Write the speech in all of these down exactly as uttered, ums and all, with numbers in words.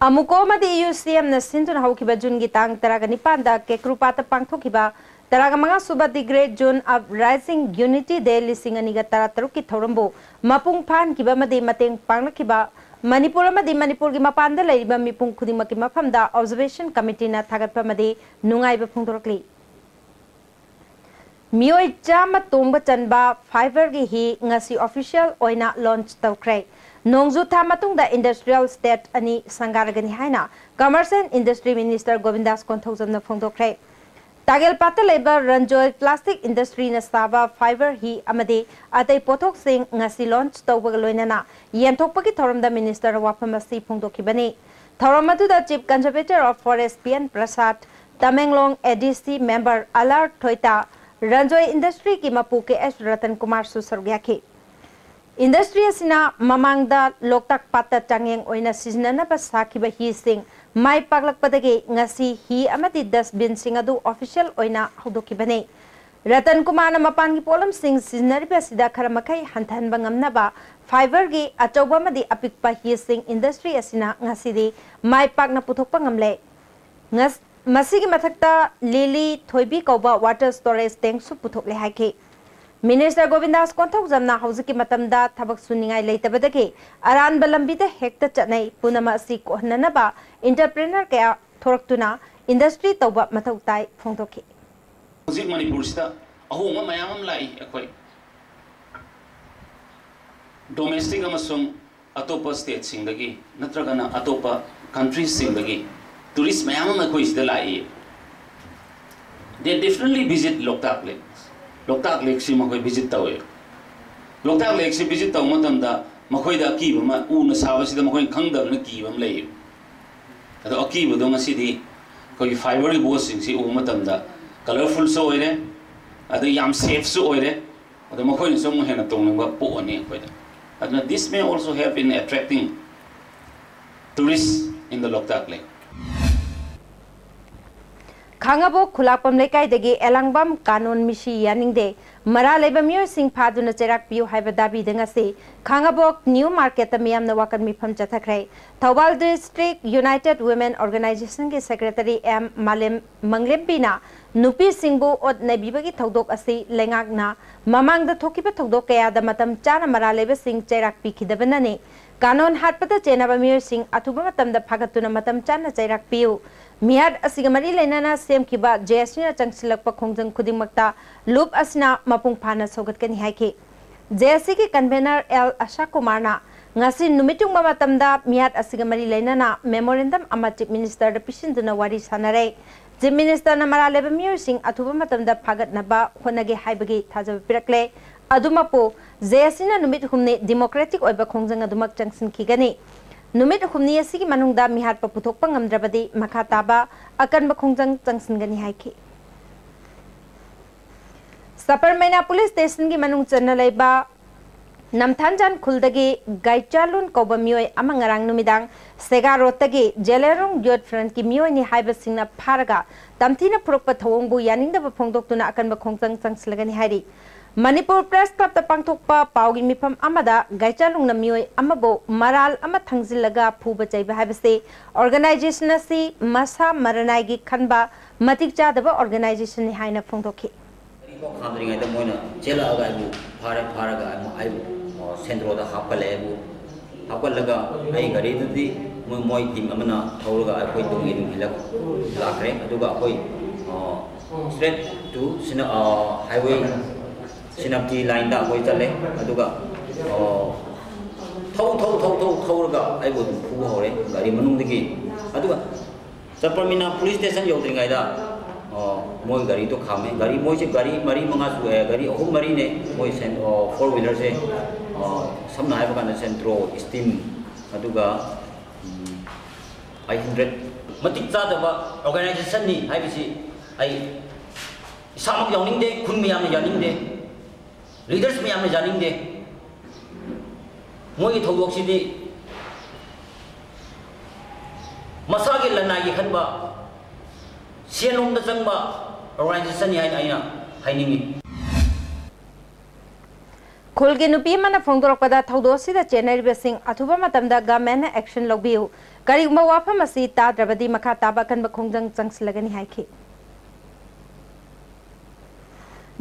ꯑꯃꯨꯀꯣ ꯑꯃꯗꯤ ꯌꯨ ꯁꯤ ꯑꯦꯝꯅ ꯁꯤꯟꯗꯨꯅ ꯍꯧꯈꯤꯕ ꯖꯨꯟꯒꯤ ꯇꯥꯡ ꯇꯔꯥꯒ ꯅꯤꯄꯥꯟꯗ ꯀꯦꯀ꯭ꯔꯨꯄꯥꯠꯇ ꯄꯥꯡꯊꯣꯛꯈꯤꯕ ꯇꯔꯥꯒ ꯃꯉꯥ ꯁꯨꯕ The Great June Uprising Unity Day ꯂꯤꯁꯤꯡ ꯑꯅꯤꯒ ꯇꯔꯥ ꯇꯔꯨꯛꯀꯤ ꯊꯧꯔꯝꯕꯨ ꯃꯄꯨꯡ ꯐꯥꯍꯟꯈꯤꯕ ꯑꯃꯗꯤ ꯃꯇꯦꯡ ꯄꯥꯡꯂꯛꯈꯤꯕ ꯃꯅꯤꯄꯨꯔ ꯑꯃꯗꯤ ꯃꯅꯤꯄꯨꯔꯒꯤ ꯃꯄꯥꯟꯗ ꯂꯩꯔꯤꯕ ꯃꯤꯄꯨꯝ ꯈꯨꯗꯤꯡꯃꯛꯀꯤ ꯃꯐꯝꯗ Observation Committeeꯅ ꯊꯥꯒꯠꯄ ꯑꯃꯗꯤ ꯅꯨꯡꯉꯥꯏꯕ ꯐꯣꯡꯗꯣꯔꯛꯂꯤ꯫ ꯃꯤꯑꯣꯏ ꯆꯥꯝꯃ ꯇꯣꯡꯕ ꯆꯟꯕ Fiverꯒꯤ ꯍꯤ ꯉꯁꯤ official ꯑꯣꯏꯅ launch ꯇꯧꯈ꯭ꯔꯦ꯫ ꯅꯣꯡꯖꯨ ꯊꯥ ꯃꯇꯨꯡꯗ industrial state ꯑꯅꯤ ꯁꯪꯒꯥꯔꯒꯅꯤ ꯍꯥꯏꯅ Commerce and Industry Minister ꯒꯣꯕꯤꯟꯗꯥꯁ ꯀꯣꯟꯊꯧꯖꯝꯅ ꯐꯣꯡꯗꯣꯛꯈ꯭ꯔꯦ꯫ ꯇꯥꯒꯦꯜꯄꯥꯠꯇ ꯂꯩꯕ ꯔꯟꯖꯣꯏ Plastic Industryꯅ ꯁꯥꯕ Fiver ꯍꯤ ꯑꯃꯗꯤ ꯑꯇꯩ ꯄꯣꯠꯊꯣꯛꯁꯤꯡ ꯉꯁꯤ launch ꯇꯧꯕꯒ ꯂꯣꯏꯅꯅ ꯌꯦꯟꯊꯣꯛꯄꯒꯤ ꯊꯧꯔꯝꯗ ministerꯅ ꯋꯥꯐꯝ ꯑꯁꯤ ꯐꯣꯡꯗꯣꯛꯈꯤꯕꯅꯤ꯫ ꯊꯧꯔꯝ ꯑꯗꯨꯗ Chief Conservator of Forest P N Prasad, Tamenglong A D C member ꯑꯂꯥꯔ ꯊꯣꯏꯇꯥ, Ranjoy Industryꯒꯤ ꯃꯄꯨ ꯀꯦ ꯑꯦꯁ ꯔꯇꯟ ꯀꯨꯃꯥꯔꯁꯨ ꯁꯔꯨꯛ ꯌꯥꯈꯤ꯫ Industry ꯑꯁꯤꯅ ꯃꯃꯥꯡꯗ ꯂꯣꯛꯇꯥꯛ ꯄꯥꯠꯇ ꯆꯥꯡꯌꯦꯡ ꯑꯣꯏꯅ ꯁꯤꯖꯤꯟꯅꯅꯕ ꯁꯥꯈꯤꯕ ꯍꯤꯁꯤꯡ ꯃꯥꯏ ꯄꯥꯛꯂꯛꯄꯗꯒꯤ ꯉꯁꯤ ꯍꯤ ꯑꯃꯗꯤ dustbinꯁꯤꯡ ꯑꯗꯨ official ꯑꯣꯏꯅ ꯍꯧꯗꯣꯛꯈꯤꯕꯅꯤ꯫ ꯔꯇꯟ ꯀꯨꯃꯥꯔꯅ ꯃꯄꯥꯟꯒꯤ ꯄꯣꯠꯂꯝꯁꯤꯡ ꯁꯤꯖꯤꯟꯅꯔꯤꯕ ꯑꯁꯤꯗ ꯈꯔ ꯃꯈꯩ ꯍꯟꯊꯍꯟꯕ ꯉꯝꯅꯕ Fiverꯒꯤ ꯑꯆꯧꯕ ꯑꯃꯗꯤ ꯑꯄꯤꯛꯄ ꯍꯤꯁꯤꯡ industry ꯑꯁꯤꯅ ꯉꯁꯤꯗꯤ ꯃꯥꯏ ꯄꯥꯛꯅ ꯄꯨꯊꯣꯛꯄ ꯉꯝꯂꯦ꯫ ꯉꯁ-, ꯃꯁꯤꯒꯤ ꯃꯊꯛꯇ ꯂꯤꯂꯤ ꯊꯣꯏꯕꯤ ꯀꯧꯕ water storage tankꯁꯨ ꯄꯨꯊꯣꯛꯂꯦ ꯍꯥꯏꯈꯤ꯫ Minister ꯒꯣꯕꯤꯟꯗꯥꯁ ꯀꯣꯟꯊꯧꯖꯝꯅ ꯍꯧꯖꯤꯛꯀꯤ ꯃꯇꯝꯗ ꯊꯕꯛ ꯁꯨꯅꯤꯡꯉꯥꯏ ꯂꯩꯇꯕꯗꯒꯤ ꯑꯔꯥꯟꯕ ꯂꯝꯕꯤꯗ ꯍꯦꯛꯇ ꯆꯠꯅꯩ, ꯄꯨꯝꯅꯃꯛ ꯑꯁꯤ ꯀꯣꯛꯍꯟꯅꯅꯕ entrepreneur ꯀꯌꯥ ꯊꯣꯔꯛꯇꯨꯅ industry ꯇꯧꯕ ꯃꯊꯧ ꯇꯥꯏ ꯐꯣꯡꯗꯣꯛꯈꯤ꯫ ꯍꯧꯖꯤꯛ ꯃꯅꯤꯄꯨꯔꯁꯤꯗ ꯑꯍꯣꯡꯕ ꯃꯌꯥꯝ ꯑꯃ ꯂꯥꯛꯏ꯫ ꯑꯩꯈꯣꯏ domestic ꯑꯃꯁꯨꯡ ꯑꯇꯣꯞꯄ stateꯁꯤꯡꯗꯒꯤ ꯅꯠꯇ꯭ꯔꯒꯅ ꯑꯇꯣꯞꯄ countriesꯁꯤꯡꯗꯒꯤ tourist ꯃꯌꯥꯝ ꯑꯃ ꯑꯩꯈꯣꯏ ꯁꯤꯗ ꯂꯥꯛꯏ꯫ They definitely visit Loktak Lake. ꯂꯣꯛꯇꯥꯛ ꯂꯦꯛꯁꯤ ꯃꯈꯣꯏ visit ꯇꯧꯋꯦ꯫ ꯂꯣꯛꯇꯥꯛ ꯂꯦꯛꯁꯤ visit ꯇꯧꯕ ꯃꯇꯝꯗ ꯃꯈꯣꯏꯗ ꯑꯀꯤꯕ ꯑꯃ, ꯎꯅ ꯁꯥꯕꯁꯤꯗ ꯃꯈꯣꯏꯅ ꯈꯪꯗꯕꯅ ꯀꯤꯕ ꯑꯃ ꯂꯩꯌꯦ꯫ ꯑꯗꯣ ꯑꯀꯤꯕꯗꯣ ꯉꯁꯤꯗꯤ ꯑꯩꯈꯣꯏꯒꯤ Fiverꯒꯤ boatꯁꯤꯡꯁꯤ ꯎꯕ ꯃꯇꯝꯗ colourfulꯁꯨ ꯑꯣꯏꯔꯦ, ꯑꯗ ꯌꯥꯝ safeꯁꯨ ꯑꯣꯏꯔꯦ, ꯑꯗꯣ ꯃꯈꯣꯏꯅꯁꯨ ꯑꯃꯨꯛ ꯍꯦꯟꯅ ꯇꯣꯡꯅꯤꯡꯕ ꯄꯣꯛꯑꯅꯤ ꯑꯩꯈꯣꯏꯗ꯫ ꯑꯗꯨꯅ this may also help in attracting tourists in the Loktak Lake. ꯈꯥꯡꯉꯕꯣꯛ ꯈꯨꯂꯥꯛꯄꯝ ꯂꯩꯀꯥꯏꯗꯒꯤ ꯑꯦꯂꯥꯡꯕꯝ ꯀꯥꯅꯣꯟ ꯃꯤꯁꯤ ꯌꯥꯅꯤꯡꯗꯦ, ꯃꯔꯥꯜ ꯂꯩꯕ ꯃꯤꯑꯣꯏꯁꯤꯡ ꯐꯥꯗꯨꯅ ꯆꯩꯔꯥꯛ ꯄꯤꯌꯨ ꯍꯥꯏꯕ ꯗꯥꯕꯤꯗ ꯉꯁꯤ ꯈꯥꯡꯉꯕꯣꯛ ꯅ꯭ꯌꯨ ꯃꯥꯔꯀꯦꯠꯇ ꯃꯤꯌꯥꯝꯅ ꯋꯥꯀꯠ ꯃꯤꯐꯝ ꯆꯠꯊꯈ꯭ꯔꯦ꯫ ꯊꯧꯕꯥꯜ ꯗꯤꯁꯇ꯭ꯔꯤꯛ ꯌꯨꯅꯥꯏꯇꯦꯗ ꯋꯤꯃꯦꯟ ꯑꯣꯔꯒꯅꯥꯏꯖꯦꯁꯟꯒꯤ ꯁꯦꯀ꯭ꯔꯦꯇꯔꯤ ꯑꯦꯝ ꯃꯥꯂꯦꯝ ꯃꯪꯂꯦꯝꯕꯤꯅ ꯅꯨꯄꯤꯁꯤꯡꯕꯨ ꯑꯣꯠ ꯅꯩꯕꯤꯕꯒꯤ ꯊꯧꯗꯣꯛ ꯑꯁꯤ ꯂꯩꯉꯥꯛꯅ ꯃꯃꯥꯡꯗ ꯊꯣꯛꯈꯤꯕ ꯊꯧꯗꯣꯛ ꯀꯌꯥꯗ ꯃꯇꯝ ꯆꯥꯅ ꯃꯔꯥꯜ ꯂꯩꯕꯁꯤꯡ ꯆꯩꯔꯥꯛ ꯄꯤꯈꯤꯗꯕꯅꯅꯤ꯫ ꯀꯥꯅꯣꯟ ꯍꯥꯠꯄꯗ ꯆꯦꯟꯅꯕ ꯃꯤꯑꯣꯏꯁꯤꯡ ꯑꯊꯨꯕ ꯃꯇꯝꯗ ꯐꯥꯒꯠꯇꯨꯅ ꯃꯇꯝ ꯆꯥꯅ ꯆꯩꯔꯥꯛ ꯄꯤꯌꯨ꯫ ꯃꯤꯍꯥꯠ ꯑꯁꯤꯒ ꯃꯔꯤ ꯂꯩꯅꯅ ꯁꯦꯝꯈꯤꯕ ꯖꯦ ꯑꯦꯁ ꯁꯤꯅ ꯆꯪꯁꯤꯜꯂꯛꯄ ꯈꯣꯡꯖꯪ ꯈꯨꯗꯤꯡꯃꯛꯇ ꯂꯨꯞ ꯑꯁꯤꯅ ꯃꯄꯨꯡ ꯐꯥꯅ ꯁꯧꯒꯠꯀꯅꯤ ꯍꯥꯏꯈꯤ꯫ ꯖꯦ ꯑꯦꯁ ꯁꯤꯒꯤ ꯀꯟꯚꯦꯅꯔ ꯑꯦꯜ ꯑꯁꯥ ꯀꯨꯃꯥꯔꯅ ꯉꯁꯤ ꯅꯨꯃꯤꯠ ꯌꯨꯡꯕ ꯃꯇꯝꯗ ꯃꯤꯍꯥꯠ ꯑꯁꯤꯒ ꯃꯔꯤ ꯂꯩꯅꯅ ꯃꯦꯃꯣꯔꯦꯟꯗꯝ ꯑꯃ ꯆꯤꯐ ꯃꯤꯅꯤꯁꯇꯔꯗ ꯄꯤꯁꯤꯟꯗꯨꯅ ꯋꯥꯔꯤ ꯁꯥꯟꯅꯔꯦ꯫ ꯆꯤꯐ ꯃꯤꯅꯤꯁꯇꯔꯅ ꯃꯔꯥꯜ ꯂꯩꯕ ꯃꯤꯑꯣꯏꯁꯤꯡ ꯑꯊꯨꯕ ꯃꯇꯝꯗ ꯐꯥꯒꯠꯅꯕ ꯍꯣꯠꯅꯒꯦ ꯍꯥꯏꯕꯒꯤ ꯊꯥꯖꯕ ꯄꯤꯔꯛꯂꯦ꯫ ꯑꯗꯨꯃꯛꯄꯨ ꯖꯦ ꯑꯦꯁ ꯁꯤꯅ ꯅꯨꯃꯤꯠ ꯍꯨꯝꯅꯤ ꯗꯤꯃꯣꯀ꯭ꯔꯦꯇꯤꯛ ꯑꯣꯏꯕ ꯈꯣꯡꯖꯪ ꯑꯗꯨꯃꯛ ꯆꯪꯁꯤꯟꯈꯤꯒꯅꯤ꯫ ꯅꯨꯃꯤꯠ ꯍꯨꯝꯅꯤ ꯑꯁꯤꯒꯤ ꯃꯅꯨꯡꯗ ꯃꯤꯍꯥꯠꯄ ꯄꯨꯊꯣꯛꯄ ꯉꯝꯗ꯭ꯔꯕꯗꯤ ꯃꯈꯥ ꯇꯥꯕ ꯑꯀꯟꯕ ꯈꯣꯡꯖꯪ ꯆꯪꯁꯤꯟꯒꯅꯤ ꯍꯥꯏꯈꯤ꯫ ꯁꯄꯔꯃꯩꯅꯥ ꯄꯨꯂꯤꯁ ꯁ꯭ꯇꯦꯁꯟꯒꯤ ꯃꯅꯨꯡ ꯆꯟꯅ ꯂꯩꯕ ꯅꯝꯊꯥꯟꯖꯥꯟ ꯈꯨꯜꯗꯒꯤ ꯒꯥꯏꯆꯥꯂꯨꯟ ꯀꯧꯕ ꯃꯤꯑꯣꯏ ꯑꯃ ꯉꯔꯥꯡ ꯅꯨꯃꯤꯗꯥꯡ ꯁꯦꯒꯥ ꯔꯣꯗꯇꯒꯤ ꯖꯦꯂꯦꯔꯣꯡ ꯌꯨꯠ ꯐ꯭ꯔꯟꯠꯀꯤ ꯃꯤꯑꯣꯏꯅꯤ ꯍꯥꯏꯕꯁꯤꯡꯅ ꯐꯥꯔꯒ ꯇꯝꯊꯤꯅ ꯐꯨꯔꯛꯄ ꯊꯧꯑꯣꯡꯕꯨ ꯌꯥꯅꯤꯡꯗꯕ ꯐꯣꯡꯗꯣꯛꯇꯨꯅ ꯑꯀꯟꯕ ꯈꯣꯡꯖꯪ ꯆꯪꯁꯤꯜꯂꯒꯅꯤ ꯍꯥꯏꯔꯤ꯫ ꯃꯅꯤꯄꯨꯔ ꯄ꯭ꯔꯦꯁ ꯀ꯭ꯂꯕꯇ ꯄꯥꯡꯊꯣꯛꯄ ꯄꯥꯎꯒꯤ ꯃꯤꯐꯝ ꯑꯃꯗ ꯒꯥꯏꯆꯥꯂꯨꯡꯅ ꯃꯤꯑꯣꯏ ꯑꯃꯕꯨ ꯃꯔꯥꯜ ꯑꯃ ꯊꯥꯡꯖꯤꯜꯂꯒ ꯐꯨꯕ ꯆꯩꯕ ꯍꯥꯏꯕꯁꯤ ꯑꯣꯔꯒꯅꯥꯏꯖꯦꯁꯟ ꯑꯁꯤ ꯃꯁꯥ ꯃꯔꯅꯥꯏꯒꯤ ꯈꯟꯕ ꯃꯇꯤꯛ ꯆꯥꯗꯕ ꯑꯣꯔꯒꯅꯥꯏꯖꯦꯁꯟꯅꯤ ꯍꯥꯏꯅ ꯐꯣꯡꯗꯣꯛꯈꯤ꯫ ꯒꯥꯔꯤꯐꯥꯎ ꯈꯥꯝꯗ꯭ꯔꯤꯉꯩꯗ ꯃꯣꯏꯅ ꯆꯦꯜꯂꯛꯑꯒ ꯑꯩꯕꯨ ꯐꯥꯔꯦ, ꯐꯥꯔꯒ ꯑꯩꯕꯨ, ꯑꯩꯕꯨ, ꯑ, ꯁꯦꯟꯗ꯭ꯔꯣꯗ ꯍꯥꯞꯀꯠꯂꯦ꯫ ꯑꯩꯕꯨ ꯍꯥꯞꯀꯠꯂꯒ ꯑꯩ ꯒꯥꯔꯤꯗꯨꯗꯤ ꯃꯣꯏ, ꯃꯣꯏ ꯇꯤꯝ ꯑꯃꯅ ꯊꯧꯔꯒ ꯑꯩꯈꯣꯏ ꯇꯨꯡ ꯏꯟ ꯏꯜꯂꯛ ꯂꯥꯛꯈ꯭ꯔꯦ꯫ ꯑꯗꯨꯒ ꯑꯩꯈꯣꯏ, ꯑ, straight to ꯁꯤꯅ, ꯑ, highway ꯁꯦꯅꯥꯄꯇꯤ ꯂꯥꯏꯟꯗ ꯑꯩꯈꯣꯏ ꯆꯠꯂꯦ꯫ ꯑꯗꯨꯒ, ꯑ, ꯊꯧ, ꯊꯧ, ꯊꯧ, ꯊꯧ, ꯊꯧꯔꯒ ꯑꯩꯕꯨ ꯑꯗꯨꯝ ꯐꯨꯕ ꯍꯧꯔꯦ ꯒꯥꯔꯤ ꯃꯅꯨꯡꯗꯒꯤ꯫ ꯑꯗꯨꯒ ꯆꯄꯔꯃꯤꯅꯥ ꯄꯨꯂꯤꯁ ꯁ꯭ꯇꯦꯁꯟ ꯌꯧꯗ꯭ꯔꯤꯉꯩꯗ, ꯑ, ꯃꯣꯏ ꯒꯥꯔꯤꯗꯣ ꯈꯥꯝꯃꯦ꯫ ꯒꯥꯔꯤ, ꯃꯣꯏꯁꯦ ꯒꯥꯔꯤ ꯃꯔꯤ ꯃꯉꯥ ꯁꯨꯑꯦ, ꯒꯥꯔꯤ ꯑꯍꯨꯝ ꯃꯔꯤꯅꯦ ꯃꯣꯏ ꯁꯦꯟ-, ꯑ, four wheelerꯁꯦ꯫ ꯑ, ꯁꯝꯅ ꯍꯥꯏꯕ ꯀꯥꯟꯗ ꯁꯦꯟꯇ꯭ꯔꯣ, ꯏꯁꯇꯤꯝ, ꯑꯗꯨꯒ, ꯎꯝ, five hundred꯫ ꯃꯇꯤꯛ ꯆꯥꯗꯕ ꯑꯣꯔꯒꯅꯥꯏꯖꯦꯁꯟꯅꯤ ꯍꯥꯏꯕꯁꯤ ꯑꯩ ꯏꯁꯥꯃꯛ ꯌꯥꯎꯅꯤꯡꯗꯦ, ꯈꯨꯟ ꯃꯌꯥꯝꯅ ꯌꯥꯅꯤꯡꯗꯦ, ꯂꯤꯗꯔꯁ ꯃꯌꯥꯝꯅ ꯌꯥꯅꯤꯡꯗꯦ꯫ ꯃꯣꯏꯒꯤ ꯊꯧꯗꯣꯛꯁꯤꯗꯤ ꯃꯁꯥꯒꯤ ꯂꯅꯥꯏꯒꯤ ꯈꯟꯕ, ꯁꯦꯟꯂꯣꯝꯗ ꯆꯪꯕ ꯑꯣꯔꯒꯅꯥꯏꯖꯦꯁꯟꯅꯤ ꯍꯥꯏꯅ ꯑꯩꯅ ꯍꯥꯏꯅꯤꯡꯉꯤ꯫ ꯈꯨꯜꯒꯤ ꯅꯨꯄꯤ ꯑꯃꯅ ꯐꯣꯡꯗꯣꯔꯛꯄꯗ ꯊꯧꯗꯣꯛ ꯑꯁꯤꯗ ꯆꯦꯟꯅꯔꯤꯕꯁꯤꯡ ꯑꯊꯨꯕ ꯃꯇꯝꯗ ꯒꯚꯔꯟꯃꯦꯟꯠꯅ ꯑꯦꯛꯁꯟ ꯂꯧꯕꯤꯌꯨ, ꯀꯔꯤꯒꯨꯝꯕ ꯋꯥꯐꯝ ꯑꯁꯤ ꯇꯥꯗ꯭ꯔꯕꯗꯤ ꯃꯈꯥ ꯇꯥꯕ ꯑꯀꯟꯕ ꯈꯣꯡꯖꯪ ꯆꯪꯁꯤꯜꯂꯒꯅꯤ ꯍꯥꯏꯈꯤ꯫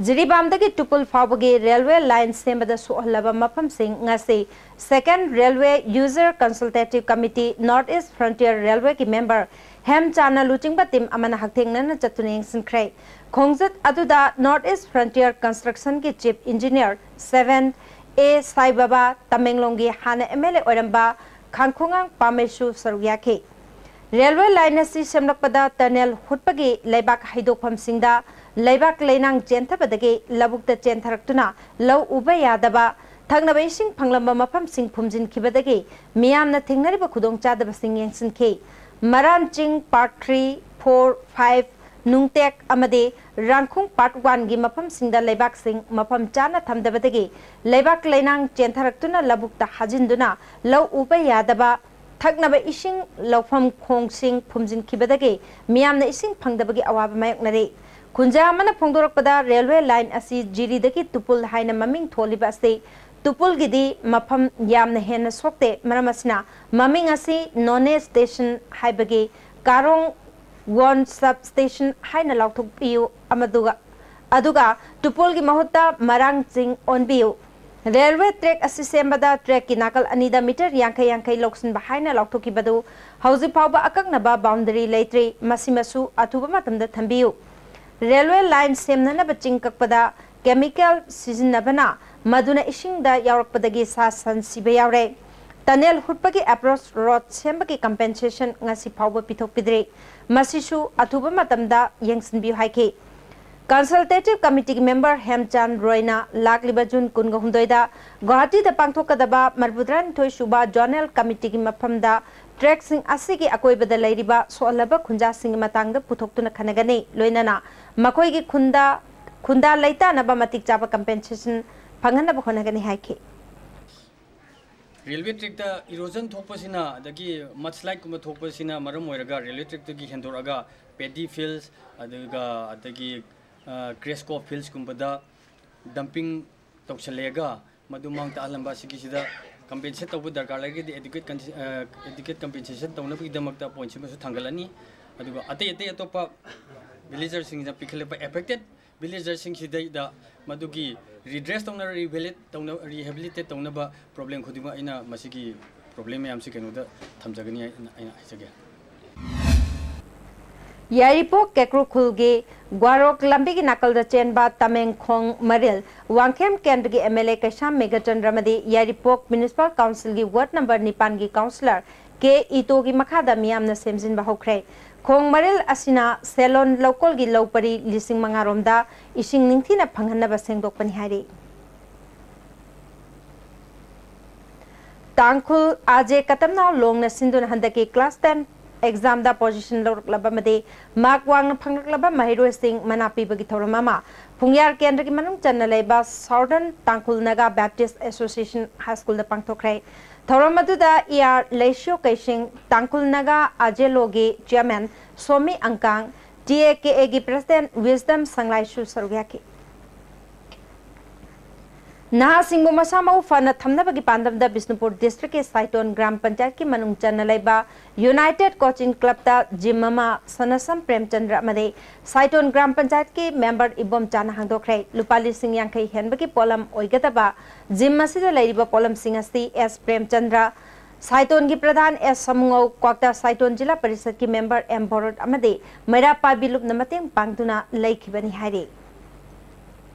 ꯖꯤꯔꯤꯕꯥꯝꯗꯒꯤ ꯇꯨꯄꯨꯜ ꯐꯥꯎꯕꯒꯤ ꯔꯦꯜꯋꯦ ꯂꯥꯏꯟ ꯁꯦꯝꯕꯗ ꯁꯣꯛꯍꯜꯂꯕ ꯃꯐꯝꯁꯤꯡ ꯉꯁꯤ Second Railway User Consultative Committee, North East Frontier Railwayꯒꯤ ꯃꯦꯝꯕꯔ ꯍꯦꯝꯆꯥꯟꯅ ꯂꯨꯆꯤꯡꯕ ꯇꯤꯝ ꯑꯃꯅ ꯍꯛꯊꯦꯡꯅꯅ ꯆꯠꯇꯨꯅ ꯌꯦꯡꯁꯤꯟꯈ꯭ꯔꯦ꯫ ꯈꯣꯡꯆꯠ ꯑꯗꯨꯗ North East Frontier Constructionꯒꯤ Chief Engineer Seven A ꯁꯥꯏ ꯕꯥꯕꯥ, ꯇꯃꯦꯡꯂꯣꯡꯒꯤ ꯍꯥꯟꯅ ꯑꯦꯝ ꯑꯦꯜ ꯑꯦ ꯑꯣꯏꯔꯝꯕ ꯈꯥꯡꯈꯣꯉꯥꯡ ꯄꯥꯃꯩꯁꯨ ꯁꯔꯨꯛ ꯌꯥꯈꯤ꯫ ꯔꯦꯜꯋꯦ ꯂꯥꯏꯟ ꯑꯁꯤ ꯁꯦꯝꯂꯛꯄꯗ ꯇꯅꯦꯜ ꯍꯨꯠꯄꯒꯤ ꯂꯩꯕꯥꯛ ꯍꯩꯗꯣꯛꯐꯝꯁꯤꯡꯗ ꯂꯩꯕꯥꯛ ꯂꯩꯅꯥꯡ ꯆꯦꯟꯊꯕꯗꯒꯤ ꯂꯧꯕꯨꯛꯇ ꯆꯦꯟꯊꯔꯛꯇꯨꯅ ꯂꯧ ꯎꯕ ꯌꯥꯗꯕ, ꯊꯛꯅꯕ ꯏꯁꯤꯡ ꯐꯪꯂꯝꯕ ꯃꯐꯝꯁꯤꯡ ꯐꯨꯝꯖꯤꯟꯈꯤꯕꯗꯒꯤ ꯃꯤꯌꯥꯝꯅ ꯊꯦꯡꯅꯔꯤꯕ ꯈꯨꯗꯣꯡꯆꯥꯗꯕꯁꯤꯡ ꯌꯦꯡꯁꯤꯟꯈꯤ꯫ ꯃꯔꯥꯟ ꯆꯤꯡ Part three, four, five, ꯅꯨꯡꯇꯦꯛ ꯑꯃꯗꯤ ꯔꯥꯡꯈꯨꯡ Part oneꯒꯤ ꯃꯐꯝꯁꯤꯡꯗ ꯂꯩꯕꯥꯛꯁꯤꯡ ꯃꯐꯝ ꯆꯥꯅ ꯊꯝꯗꯕꯗꯒꯤ ꯂꯩꯕꯥꯛ ꯂꯩꯅꯥꯡ ꯆꯦꯟꯊꯔꯛꯇꯨꯅ ꯂꯧꯕꯨꯛꯇ ꯍꯥꯖꯤꯟꯗꯨꯅ ꯂꯧ ꯎꯕ ꯌꯥꯗꯕ, ꯊꯛꯅꯕ ꯏꯁꯤꯡ ꯂꯧꯐꯝ ꯈꯣꯡꯁꯤꯡ ꯐꯨꯝꯖꯤꯟꯈꯤꯕꯗꯒꯤ ꯃꯤꯌꯥꯝꯅ ꯏꯁꯤꯡ ꯐꯪꯗꯕꯒꯤ ꯑꯋꯥꯕ ꯃꯥꯌꯣꯛꯅꯔꯤ꯫ ꯈꯨꯟꯖꯥ ꯑꯃꯅ ꯐꯣꯡꯗꯣꯔꯛꯄꯗ ꯔꯦꯜꯋꯦ ꯂꯥꯏꯟ ꯑꯁꯤ ꯖꯤꯔꯤꯗꯒꯤ ꯇꯨꯄꯨꯜ ꯍꯥꯏꯅ ꯃꯃꯤꯡ ꯊꯣꯜꯂꯤꯕ ꯑꯁꯤ ꯇꯨꯄꯨꯜꯒꯤꯗꯤ ꯃꯐꯝ ꯌꯥꯝꯅ ꯍꯦꯟꯅ ꯁꯣꯛꯇꯦ꯫ ꯃꯔꯝ ꯑꯁꯤꯅ ꯃꯃꯤꯡ ꯑꯁꯤ ꯅꯣꯅꯦ ꯁ꯭ꯇꯦꯁꯟ ꯍꯥꯏꯕꯒꯤ ꯀꯥꯔꯣꯡ ꯋꯣꯟ ꯁꯕ ꯁ꯭ꯇꯦꯁꯟ ꯍꯥꯏꯅ ꯂꯥꯎꯊꯣꯛꯄꯤꯌꯨ ꯑꯃꯗꯨꯒ ꯑꯗꯨꯒ ꯇꯨꯄꯨꯜꯒꯤ ꯃꯍꯨꯠꯇ ꯃꯔꯥꯡ ꯆꯤꯡ ꯑꯣꯟꯕꯤꯌꯨ꯫ ꯔꯦꯜꯋꯦ ꯇ꯭ꯔꯦꯛ ꯑꯁꯤ ꯁꯦꯝꯕꯗ ꯇ꯭ꯔꯦꯛꯀꯤ ꯅꯥꯀꯜ ꯑꯅꯤꯗ ꯃꯤꯇꯔ ꯌꯥꯡꯈꯩ ꯌꯥꯡꯈꯩ ꯂꯧꯁꯤꯟꯕ ꯍꯥꯏꯅ ꯂꯥꯎꯊꯣꯛꯈꯤꯕꯗꯨ ꯍꯧꯖꯤꯛ ꯐꯥꯎꯕ ꯑꯀꯛꯅꯕ ꯕꯥꯎꯟꯗꯔꯤ ꯂꯩꯇ꯭ꯔꯤ꯫ ꯃꯁꯤꯃꯁꯨ ꯑꯊꯨꯕ ꯃꯇꯝꯗ ꯊꯝꯕꯤꯌꯨ꯫ ꯔꯦꯜꯋꯦ ꯂꯥꯏꯟ ꯁꯦꯝꯅꯅꯕ ꯆꯤꯡ ꯀꯛꯄꯗ ꯀꯦꯃꯤꯀꯦꯜ ꯁꯤꯖꯤꯟꯅꯕꯅ ꯃꯗꯨꯅ ꯏꯁꯤꯡꯗ ꯌꯥꯎꯔꯛꯄꯗꯒꯤ ꯁꯥ ꯁꯟ ꯁꯤꯕ ꯌꯥꯎꯔꯦ꯫ ꯇꯅꯦꯜ ꯍꯨꯠꯄꯒꯤ ꯑꯦꯄ꯭ꯔꯣꯆ ꯔꯣꯗ ꯁꯦꯝꯕꯒꯤ ꯀꯝꯄꯦꯟꯁꯦꯁꯟ ꯉꯁꯤ ꯐꯥꯎꯕ ꯄꯤꯊꯣꯛꯄꯤꯗ꯭ꯔꯤ꯫ ꯃꯁꯤꯁꯨ ꯑꯊꯨꯕ ꯃꯇꯝꯗ ꯌꯦꯡꯁꯤꯟꯕꯤꯌꯨ ꯍꯥꯏꯈꯤ꯫ ꯀꯟꯁꯜꯇꯦꯇꯤꯚ ꯀꯃꯤꯇꯤꯒꯤ ꯃꯦꯝꯕꯔ ꯍꯦꯝꯆꯥꯟ ꯔꯣꯏꯅ ꯂꯥꯛꯂꯤꯕ ꯖꯨꯟ ꯀꯨꯟꯒ ꯍꯨꯝꯗꯣꯏꯗ ꯒꯨꯋꯥꯍꯥꯇꯤꯗ ꯄꯥꯡꯊꯣꯛꯀꯗꯕ ꯃꯔꯤꯐꯨꯇꯔꯥꯅꯤꯊꯣꯏ ꯁꯨꯕ ꯖꯣꯅꯦꯜ ꯀꯃꯤꯇꯤꯒꯤ ꯃꯐꯝꯗ ꯇ꯭ꯔꯦꯛꯁꯤꯡ ꯑꯁꯤꯒꯤ ꯑꯀꯣꯏꯕꯗ ꯂꯩꯔꯤꯕ ꯁꯣꯛꯍꯜꯂꯕ ꯈꯨꯟꯖꯥꯁꯤꯡꯒꯤ ꯃꯇꯥꯡꯗ ꯄꯨꯊꯣꯛꯇꯨꯅ ꯈꯟꯅꯒꯅꯤ꯫ ꯂꯣꯏꯅꯅ ꯃꯈꯣꯏꯒꯤ ꯈꯨꯟꯗ ꯈꯨꯟꯗꯥ ꯂꯩꯇꯥꯅꯕ ꯃꯇꯤꯛ ꯆꯥꯕ ꯀꯝꯄꯦꯟꯁꯦꯁꯟ ꯐꯪꯍꯟꯅꯕ ꯍꯣꯠꯅꯒꯅꯤ ꯍꯥꯏꯈꯤ꯫ ꯔꯦꯜꯋꯦ ꯇ꯭ꯔꯦꯛꯇ ꯏꯔꯣꯖꯟ ꯊꯣꯛꯄꯁꯤꯅ, ꯑꯗꯒꯤ ꯃꯗꯁ꯭ꯂꯥꯏꯗꯀꯨꯝꯕ ꯊꯣꯛꯄꯁꯤꯅ ꯃꯔꯝ ꯑꯣꯏꯔꯒ ꯔꯦꯜꯋꯦ ꯇ꯭ꯔꯦꯛꯇꯒꯤ ꯍꯦꯟꯗꯣꯔꯛꯑꯒ ꯄꯦꯗꯤ ꯐꯤꯜꯁ, ꯑꯗꯨꯒ ꯑꯗꯒꯤ ꯀ꯭ꯔꯦꯁꯀꯣ ꯐꯤꯜꯁꯀꯨꯝꯕꯗ ꯗꯝꯄꯤꯡ ꯇꯧꯁꯜꯂꯦꯒ ꯃꯗꯨ ꯃꯥꯡ ꯇꯥꯛꯍꯜꯂꯝꯕ ꯑꯁꯤꯒꯤꯁꯤꯗ ꯀꯝꯄꯦꯟꯁꯦꯠ ꯇꯧꯕ ꯗꯔꯀꯥꯔ ꯂꯩꯔꯒꯗꯤ ꯑꯦꯗꯨꯀꯦꯠ ꯑꯦꯗꯨꯀꯦꯠ ꯀꯝꯄꯦꯟꯁꯦꯁꯟ ꯇꯧꯅꯕꯒꯤꯗꯃꯛꯇ ꯄꯣꯏꯟꯠꯁꯤꯃꯁꯨ ꯊꯥꯡꯒꯠꯂꯅꯤ꯫ ꯑꯗꯨꯒ ꯑꯇꯩ ꯑꯇꯩ ꯑꯇꯣꯞꯄ ꯚꯤꯂꯦꯖꯔꯁꯤꯡꯅ ꯄꯤꯈꯠꯂꯛꯄ ꯑꯦꯐꯦꯛꯇꯦꯠ ꯚꯤꯂꯦꯖꯔꯁꯤꯡꯁꯤꯗꯩꯗ ꯃꯗꯨꯒꯤ ꯔꯤꯗ꯭ꯔꯦꯁ ꯇꯧꯅ ꯔꯤꯍꯦꯕꯤꯂꯤꯠ ꯇꯧꯅ ꯔꯤꯍꯦꯕꯤꯂꯤꯇꯦꯠ ꯇꯧꯅꯕ ꯄ꯭ꯔꯣꯕ꯭ꯂꯦꯝ ꯈꯨꯗꯤꯡꯃꯛ ꯑꯩꯅ ꯃꯁꯤꯒꯤ ꯄ꯭ꯔꯣꯕ꯭ꯂꯦꯝ ꯃꯌꯥꯝꯁꯤ ꯀꯩꯅꯣꯗ ꯊꯝꯖꯒꯅꯤ ꯍꯥꯏꯅ ꯑꯩꯅ ꯍꯥꯏꯖꯒꯦ꯫ ꯌꯥꯏꯔꯤꯄꯣꯛ ꯀꯦꯀ꯭ꯔꯨ ꯈꯨꯜꯒꯤ ꯒ꯭ꯋꯥꯔꯣꯛ ꯂꯝꯕꯤꯒꯤ ꯅꯥꯀꯜꯗ ꯆꯦꯟꯕ ꯇꯃꯦꯡ ꯈꯣꯡ ꯃꯔꯤꯜ ꯋꯥꯡꯈꯦꯝ ꯀꯦꯟꯗ꯭ꯔꯒꯤ ꯑꯦꯝ ꯑꯦꯜ ꯑꯦ ꯀꯩꯁꯥꯝ ꯃꯦꯘꯆꯟꯗ꯭ꯔ ꯑꯃꯗꯤ ꯌꯥꯏꯔꯤꯄꯣꯛ ꯃ꯭ꯌꯨꯅꯤꯁꯤꯄꯥꯜ ꯀꯥꯎꯟꯁꯤꯜꯒꯤ ꯋꯥꯔꯗ ꯅꯝꯕꯔ ꯅꯤꯄꯥꯟꯒꯤ ꯀꯥꯎꯟꯁꯤꯂꯔ ꯀꯦ ꯏꯇꯣꯒꯤ ꯃꯈꯥꯗ ꯃꯤꯌꯥꯝꯅ ꯁꯦꯝꯖꯤꯟꯕ ꯍꯧꯈ꯭ꯔꯦ꯫ ꯈꯣꯡ ꯃꯔꯤꯜ ꯑꯁꯤꯅ ꯁꯦꯂꯣꯟ ꯂꯧꯀꯣꯜꯒꯤ ꯂꯧ ꯄꯔꯤ ꯂꯤꯁꯤꯡ ꯃꯉꯥ ꯔꯣꯝꯗ ꯏꯁꯤꯡ ꯅꯤꯡꯊꯤꯅ ꯐꯪꯍꯟꯅꯕ ꯁꯦꯡꯗꯣꯛꯄꯅꯤ ꯍꯥꯏꯔꯤ꯫ ꯇꯥꯡꯈꯨꯜ ꯑꯥꯖꯦ ꯀꯇꯝꯅꯥꯎ ꯂꯣꯡꯅ ꯁꯤꯟꯗꯨꯅ ꯍꯟꯗꯛꯀꯤ ꯀ꯭ꯂꯥꯁ ꯇꯦꯟ ꯑꯦꯛꯖꯥꯝꯗ ꯄꯣꯖꯤꯁꯟ ꯂꯧꯔꯛꯂꯕ ꯑꯃꯗꯤ ꯃꯥꯔꯛ ꯋꯥꯡꯅ ꯐꯪꯂꯛꯂꯕ ꯃꯍꯩꯔꯣꯏꯁꯤꯡ ꯃꯅꯥ ꯄꯤꯕꯒꯤ ꯊꯧꯔꯝ ꯑꯃ ꯐꯨꯡꯌꯥꯔ ꯀꯦꯟꯗ꯭ꯔꯒꯤ ꯃꯅꯨꯡ ꯆꯟꯅ ꯂꯩꯕ southern Tangkhul Naga Baptist association high ꯁ꯭ꯀꯨꯜꯗ ꯄꯥꯡꯊꯣꯛꯈ꯭ꯔꯦ꯫ ꯊꯧꯔꯝ ꯑꯗꯨꯗ ꯏ ꯑꯥꯔ ꯂꯩꯁꯤꯌꯣ ꯀꯩꯁꯤꯡ, ꯇꯥꯡꯈꯨꯜ ꯅꯥꯒꯥ ꯑꯥꯖꯦꯂꯣꯒꯤ chairman Somi Angkang, T A K ꯑꯦꯒꯤ ꯄ꯭ꯔꯁꯤꯗꯦꯟꯠ ꯋꯤꯁꯗꯝ ꯁꯪꯂꯥꯏꯁꯨ ꯁꯔꯨꯛ ꯌꯥꯈꯤ꯫ ꯅꯍꯥꯁꯤꯡꯕꯨ ꯃꯁꯥ ꯃꯎ ꯐꯅ ꯊꯝꯅꯕꯒꯤ ꯄꯥꯟꯗꯝꯗ ꯕꯤꯁꯅꯨꯄꯨꯔ ꯗꯤꯁꯇ꯭ꯔꯤꯛꯀꯤ ꯁꯥꯏꯇꯣꯟ ꯒ꯭ꯔꯥꯝ ꯄꯟꯆꯥꯌꯠꯀꯤ ꯃꯅꯨꯡ ꯆꯟꯅ ꯂꯩꯕ ꯌꯨꯅꯥꯏꯇꯦꯗ ꯀꯣꯆꯤꯡ ꯀ꯭ꯂꯕꯇ ꯖꯤꯝ ꯑꯃ ꯁꯅꯥꯁꯝ ꯄ꯭ꯔꯦꯝꯆꯟꯗ꯭ꯔ ꯑꯃꯗꯤ ꯁꯥꯏꯇꯣꯟ ꯒ꯭ꯔꯥꯝ ꯄꯟꯆꯥꯌꯠꯀꯤ ꯃꯦꯝꯕꯔ ꯏꯕꯣꯝꯆꯥꯅ ꯍꯥꯡꯗꯣꯛꯈ꯭ꯔꯦ꯫ ꯂꯨꯄꯥ ꯂꯤꯁꯤꯡ ꯌꯥꯡꯈꯩ ꯍꯦꯟꯕꯒꯤ ꯄꯣꯠꯂꯝ ꯑꯣꯏꯒꯗꯕ ꯖꯤꯝ ꯑꯁꯤꯗ ꯂꯩꯔꯤꯕ ꯄꯣꯠꯂꯝꯁꯤꯡ ꯑꯁꯤ ꯑꯦꯁ ꯄ꯭ꯔꯦꯝꯆꯟꯗ꯭ꯔ, ꯁꯥꯏꯇꯣꯟꯒꯤ ꯄ꯭ꯔꯙꯥꯟ ꯑꯦꯁ ꯁꯃꯨꯉꯧ, ꯀ꯭ꯋꯥꯛꯇꯥ ꯁꯥꯏꯇꯣꯟ ꯖꯤꯂꯥ ꯄꯔꯤꯁꯠꯀꯤ ꯃꯦꯝꯕꯔ ꯑꯦꯝ ꯚꯣꯔꯠ ꯑꯃꯗꯤ ꯃꯩꯔꯥ ꯄꯥꯏꯕꯤ ꯂꯨꯞꯅ ꯃꯇꯦꯡ ꯄꯥꯡꯗꯨꯅ ꯂꯩꯈꯤꯕꯅꯤ ꯍꯥꯏꯔꯤ꯫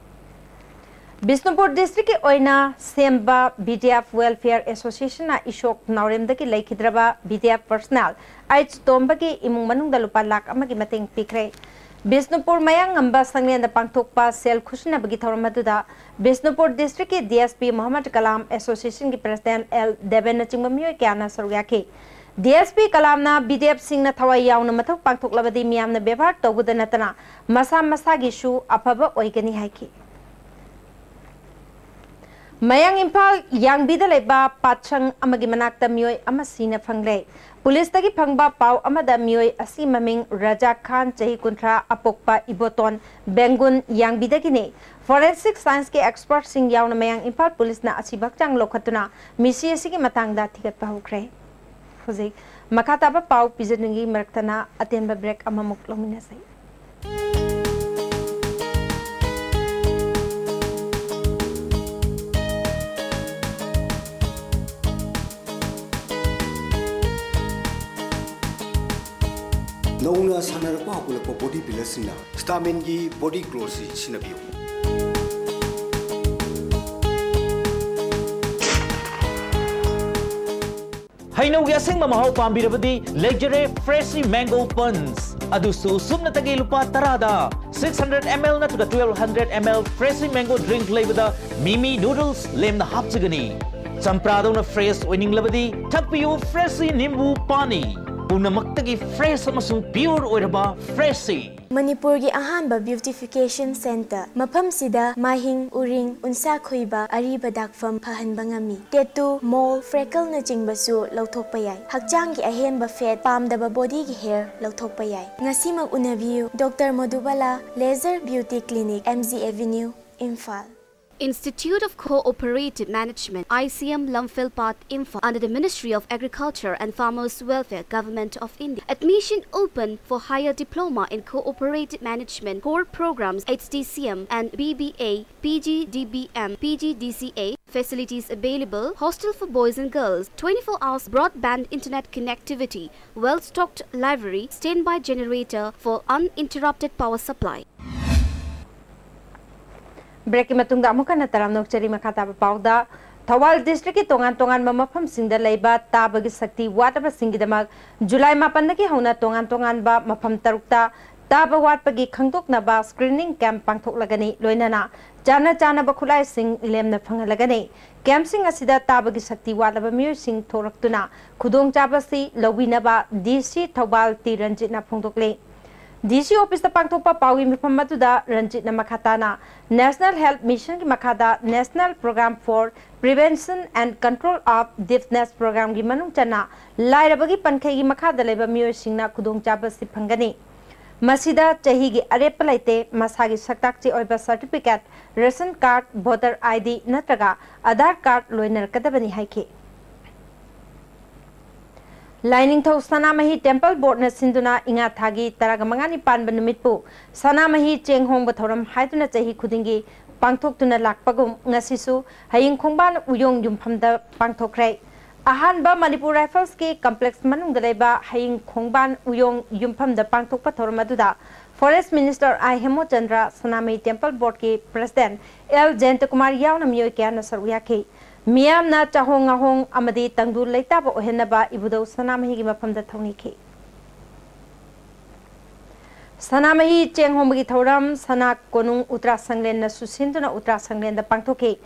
ꯕꯤꯁꯅꯨꯄꯨꯔ ꯗꯤꯁꯇ꯭ꯔꯤꯛꯀꯤ ꯑꯣꯏꯅ ꯁꯦꯝꯕ ꯕꯤ ꯗꯤ ꯑꯦꯐ ꯋꯦꯜꯐꯤꯌꯔ ꯑꯦꯁꯣꯁꯤꯌꯦꯁꯟꯅ ꯏꯁꯣꯛ ꯅꯥꯎꯔꯦꯝꯗꯒꯤ ꯂꯩꯈꯤꯗ꯭ꯔꯕ B D F personnel H ꯇꯣꯝꯕꯒꯤ ꯏꯃꯨꯡ ꯃꯅꯨꯡꯗ ꯂꯨꯄꯥ ꯂꯥꯈ ꯑꯃꯒꯤ ꯃꯇꯦꯡ ꯄꯤꯈ꯭ꯔꯦ꯫ ꯕꯤꯁꯅꯨꯄꯨꯔ ꯃꯌꯥꯡꯉꯝꯕ ꯁꯪꯂꯦꯟꯗ ꯄꯥꯡꯊꯣꯛꯄ ꯁꯦꯜ ꯈꯨꯠꯁꯤꯟꯅꯕꯒꯤ ꯊꯧꯔꯝ ꯑꯗꯨꯗ ꯕꯤꯁꯅꯨꯄꯨꯔ ꯗꯤꯁꯇ꯭ꯔꯤꯛꯀꯤ D S P Mohammed Kalam ꯑꯦꯁꯣꯁꯤꯌꯦꯁꯟꯒꯤ ꯄ꯭ꯔꯁꯤꯗꯦꯟꯠ ꯑꯦꯜ ꯗꯦꯕꯦꯟꯅꯆꯤꯡꯕ ꯃꯤꯑꯣꯏ ꯀꯌꯥꯅ ꯁꯔꯨꯛ ꯌꯥꯈꯤ꯫ ꯗꯤ ꯑꯦꯁ ꯄꯤ ꯀꯂꯥꯝꯅ ꯕꯤ ꯗꯤ ꯑꯦꯐꯁꯤꯡꯅ ꯊꯋꯥꯏ ꯌꯥꯎꯅ ꯃꯊꯧ ꯄꯥꯡꯊꯣꯛꯂꯕꯗꯤ ꯃꯤꯌꯥꯝꯅ ꯕꯦꯕꯥꯔ ꯇꯧꯕꯗ ꯅꯠꯇꯅ ꯃꯁꯥ ꯃꯁꯥꯒꯤꯁꯨ ꯑꯐꯕ ꯑꯣꯏꯒꯅꯤ ꯍꯥꯏꯈꯤ꯫ ꯃꯌꯥꯡ ꯏꯝꯐꯥꯜ ꯌꯥꯡꯕꯤꯗ ꯂꯩꯕ ꯄꯥꯠꯁꯪ ꯑꯃꯒꯤ ꯃꯅꯥꯛꯇ ꯃꯤꯑꯣꯏ ꯑꯃ ꯁꯤꯅ ꯐꯪꯂꯦ꯫ ꯄꯨꯂꯤꯁꯇꯒꯤ ꯐꯪꯕ ꯄꯥꯎ ꯑꯃꯗ ꯃꯤꯑꯣꯏ ꯑꯁꯤ ꯃꯃꯤꯡ ꯔꯖꯥ ꯈꯥꯟ, ꯆꯍꯤ ꯀꯨꯟꯊ꯭ꯔꯥ, ꯑꯄꯣꯛꯄ ꯏꯕꯣꯇꯣꯟ ꯕꯦꯡꯒꯨꯟ ꯌꯥꯡꯕꯤꯗꯒꯤꯅꯤ꯫ Forensic Scienceꯀꯤ expertꯁꯤꯡ ꯌꯥꯎꯅ ꯃꯌꯥꯡ ꯏꯝꯐꯥꯜ ꯄꯨꯂꯤꯁꯅ ꯑꯁꯤꯕ ꯍꯛꯆꯥꯡ ꯂꯧꯈꯠꯇꯨꯅ ꯃꯤꯁꯤ ꯑꯁꯤꯒꯤ ꯃꯇꯥꯡꯗ ꯊꯤꯒꯠꯄ ꯍꯧꯈ꯭ꯔꯦ꯫ ꯍꯧꯖꯤꯛ ꯃꯈꯥ ꯇꯥꯕ ꯄꯥꯎ ꯄꯤꯖꯅꯤꯡꯉꯤ ꯃꯔꯛꯇꯅ ꯑꯇꯦꯟꯕ break ꯑꯃꯃꯨꯛ ꯂꯧꯃꯤꯟꯅꯁꯤ꯫ ꯅꯧꯅ ꯁꯥꯟꯅꯔꯛꯄ ꯍꯧꯒꯠꯂꯛꯄ body builderꯁꯤꯡꯅ Staminꯒꯤ body glowꯁꯤ ꯁꯤꯖꯤꯟꯅꯕꯤꯌꯨ꯫ ꯍꯩꯅꯧꯒꯤ ꯑꯁꯦꯡꯕ ꯃꯍꯥꯎ ꯄꯥꯝꯕꯤꯔꯕꯗꯤ ꯂꯩꯖꯔꯦ Freshie Mango Punch꯫ ꯑꯗꯨꯁꯨ ꯁꯨꯞꯅꯇꯒꯤ ꯂꯨꯄꯥ ꯇꯔꯥꯗ꯫ Six hundred ml ꯅꯠꯇ꯭ꯔꯒ twelve hundred ml Freshie Mango drink ꯂꯩꯕꯗ ꯃꯤꯃꯤ noodles ꯂꯦꯝꯅ ꯍꯥꯞꯆꯒꯅꯤ꯫ ꯆꯝꯄ꯭ꯔꯥꯗꯧꯅ fresh ꯑꯣꯏꯅꯤꯡꯂꯕꯗꯤ ꯊꯛꯄꯤꯌꯨ Freshie ꯅꯤꯝꯕꯨ ꯄꯥꯅꯤ꯫ ꯄꯨꯝꯅꯃꯛꯇꯒꯤ fresh ꯑꯃꯁꯨꯡ pure ꯑꯣꯏꯔꯕ Freshie꯫ ꯃꯅꯤꯄꯨꯔꯒꯤ ꯑꯍꯥꯟꯕ beautification centre꯫ ꯃꯐꯝꯁꯤꯗ ꯃꯥꯏꯍꯤꯡ, ꯎꯔꯤꯡ, ꯎꯟꯁꯥ ꯈꯣꯏꯕ, ꯑꯔꯤꯕ ꯗꯥꯛꯐꯝ ꯐꯍꯟꯕ ꯉꯝꯃꯤ꯫ Tattoo, mole, freckleꯅꯆꯤꯡꯕꯁꯨ ꯂꯧꯊꯣꯛꯄ ꯌꯥꯏ꯫ ꯍꯛꯆꯥꯡꯒꯤ ꯑꯍꯦꯟꯕ fat, ꯄꯥꯝꯗꯕ bodyꯒꯤ hair ꯂꯧꯊꯣꯛꯄ ꯌꯥꯏ꯫ ꯉꯁꯤꯃꯛ ꯎꯅꯕꯤꯌꯨ, Doctor ꯃꯙꯨꯕꯥꯂꯥ, Laser Beauty Clinic, M G Avenue, Imphal. Institute of Cooperative Management, I C M, Lamphel Path, Imphal, under the Ministry of Agriculture and Farmers Welfare, Government of India. Admission open for higher diploma in cooperative management core programs, H D C M, and B B A, P G D B M, P G D C A. Facilities available: hostel for boys and girls, twenty-four hours broadband internet connectivity, well-stocked library, standby generator for uninterrupted power supply. Breakꯀꯤ ꯃꯇꯨꯡꯗ ꯑꯃꯨꯛ ꯍꯟꯅ ꯇꯔꯥꯝꯅ ꯑꯣꯛꯆꯔꯤ꯫ ꯃꯈꯥ ꯇꯥꯕ ꯄꯥꯎꯗ, ꯊꯧꯕꯥꯜ districtꯀꯤ ꯇꯣꯉꯥꯟ ꯇꯣꯉꯥꯟꯕ ꯃꯐꯝꯁꯤꯡꯗ ꯂꯩꯕ ꯇꯥꯕꯒꯤ ꯁꯛꯇꯤ ꯋꯥꯠꯂꯕꯁꯤꯡꯒꯤꯗꯃꯛ July ꯃꯥꯄꯟꯗꯒꯤ ꯍꯧꯅ ꯇꯣꯉꯥꯟ ꯇꯣꯉꯥꯟꯕ ꯃꯐꯝ ꯇꯔꯨꯛꯇ ꯇꯥꯕ ꯋꯥꯠꯄꯒꯤ ꯈꯪꯗꯣꯛꯅꯕ screening camp ꯄꯥꯡꯊꯣꯛꯂꯒꯅꯤ꯫ ꯂꯣꯏꯅꯅ ꯆꯥꯅ ꯆꯥꯅꯕ ꯈꯨꯠꯂꯥꯏꯁꯤꯡ ꯂꯦꯝꯅ ꯐꯪꯍꯜꯂꯒꯅꯤ꯫ Campꯁꯤꯡ ꯑꯁꯤꯗ ꯇꯥꯕꯒꯤ ꯁꯛꯇꯤ ꯋꯥꯠꯂꯕ ꯃꯤꯑꯣꯏꯁꯤꯡ ꯊꯣꯔꯛꯇꯨꯅ ꯈꯨꯗꯣꯡꯆꯥꯕꯁꯤ ꯂꯧꯕꯤꯅꯕ D C ꯊꯧꯕꯥꯜ ꯇꯤ ꯔꯟꯖꯤꯠꯅ ꯐꯣꯡꯗꯣꯛꯂꯤ꯫ ꯗꯤ ꯁꯤ ꯑꯣꯐꯤꯁꯇ ꯄꯥꯡꯊꯣꯛꯄ ꯄꯥꯎꯒꯤ ꯃꯤꯐꯝ ꯑꯗꯨꯗ ꯔꯟꯖꯤꯠꯅ ꯃꯈꯥ ꯇꯥꯅ National Health Missionꯒꯤ ꯃꯈꯥꯗ National Program for Prevention and Control of Deafness Programꯒꯤ ꯃꯅꯨꯡ ꯆꯟꯅ ꯂꯥꯏꯔꯕꯒꯤ ꯄꯟꯈꯩꯒꯤ ꯃꯈꯥꯗ ꯂꯩꯕ ꯃꯤꯑꯣꯏꯁꯤꯡꯅ ꯈꯨꯗꯣꯡꯆꯥꯕꯁꯤ ꯐꯪꯒꯅꯤ꯫ ꯃꯁꯤꯗ ꯆꯍꯤꯒꯤ ꯑꯔꯦꯞꯄ ꯂꯩꯇꯦ, ꯃꯁꯥꯒꯤ ꯁꯛꯇꯥꯛ ꯆꯦ ꯑꯣꯏꯕ certificate, ration card, voter I D ꯅꯠꯇ꯭ꯔꯒ Aadhaar card ꯂꯣꯏꯅꯔꯛꯀꯗꯕꯅꯤ ꯍꯥꯏꯈꯤ꯫ ꯂꯥꯏꯅꯤꯡꯊꯧ ꯁꯅꯥꯃꯍꯤ Temple Boardꯅ ꯁꯤꯟꯗꯨꯅ ꯏꯉꯥ ꯊꯥꯒꯤ ꯇꯔꯥꯃꯉꯥꯅꯤ ꯄꯥꯟꯕ ꯅꯨꯃꯤꯠꯄꯨ ꯁꯅꯥꯃꯍꯤ ꯆꯦꯡ ꯍꯣꯡꯕ ꯊꯧꯔꯝ ꯍꯥꯏꯗꯨꯅ ꯆꯍꯤ ꯈꯨꯗꯤꯡꯒꯤ ꯄꯥꯡꯊꯣꯛꯇꯨꯅ ꯂꯥꯛꯄꯒꯨꯝ ꯉꯁꯤꯁꯨ ꯍꯌꯤꯡ ꯈꯣꯡꯕꯥꯟ ꯎꯌꯣꯡ ꯌꯨꯝꯐꯝꯗ ꯄꯥꯡꯊꯣꯛꯈ꯭ꯔꯦ꯫ ꯑꯍꯥꯟꯕ ꯃꯅꯤꯄꯨꯔ ꯔꯥꯏꯐꯜꯁꯀꯤ complex ꯃꯅꯨꯡꯗ ꯂꯩꯕ ꯍꯌꯤꯡ ꯈꯣꯡꯕꯥꯟ ꯎꯌꯣꯡ ꯌꯨꯝꯐꯝꯗ ꯄꯥꯡꯊꯣꯛꯄ ꯊꯧꯔꯝ ꯑꯗꯨꯗ Forest Minister ꯑꯥꯏ ꯍꯦꯃꯣꯆꯟꯗ꯭ꯔ, ꯁꯅꯥꯃꯍꯤ Temple Boardꯀꯤ President ꯑꯦꯜ ꯖꯌꯟꯇꯀꯨꯃꯥꯔ ꯌꯥꯎꯅ ꯃꯤꯑꯣꯏ ꯀꯌꯥꯅ ꯁꯔꯨꯛ ꯌꯥꯈꯤ꯫ ꯃꯤꯌꯥꯝꯅ ꯆꯥꯍꯣꯡ ꯉꯥꯍꯣꯡ ꯑꯃꯗꯤ ꯇꯪꯗꯨ ꯂꯩꯇꯥꯕ ꯑꯣꯏꯍꯟꯅꯕ ꯏꯕꯨꯙꯧ ꯁꯅꯥꯃꯍꯤꯒꯤ ꯃꯐꯝꯗ ꯊꯧꯅꯤꯈꯤ꯫ ꯁꯅꯥꯃꯍꯤ ꯆꯦꯡ ꯍꯣꯡꯕꯒꯤ ꯊꯧꯔꯝ ꯁꯅꯥ ꯀꯣꯅꯨꯡ ꯎꯇ꯭ꯔꯥ ꯁꯪꯂꯦꯟꯅ ꯁꯨꯁꯤꯟꯗꯨꯅ ꯎꯇ꯭ꯔꯥ ꯁꯪꯂꯦꯟꯗ ꯄꯥꯡꯊꯣꯛꯈꯤ꯫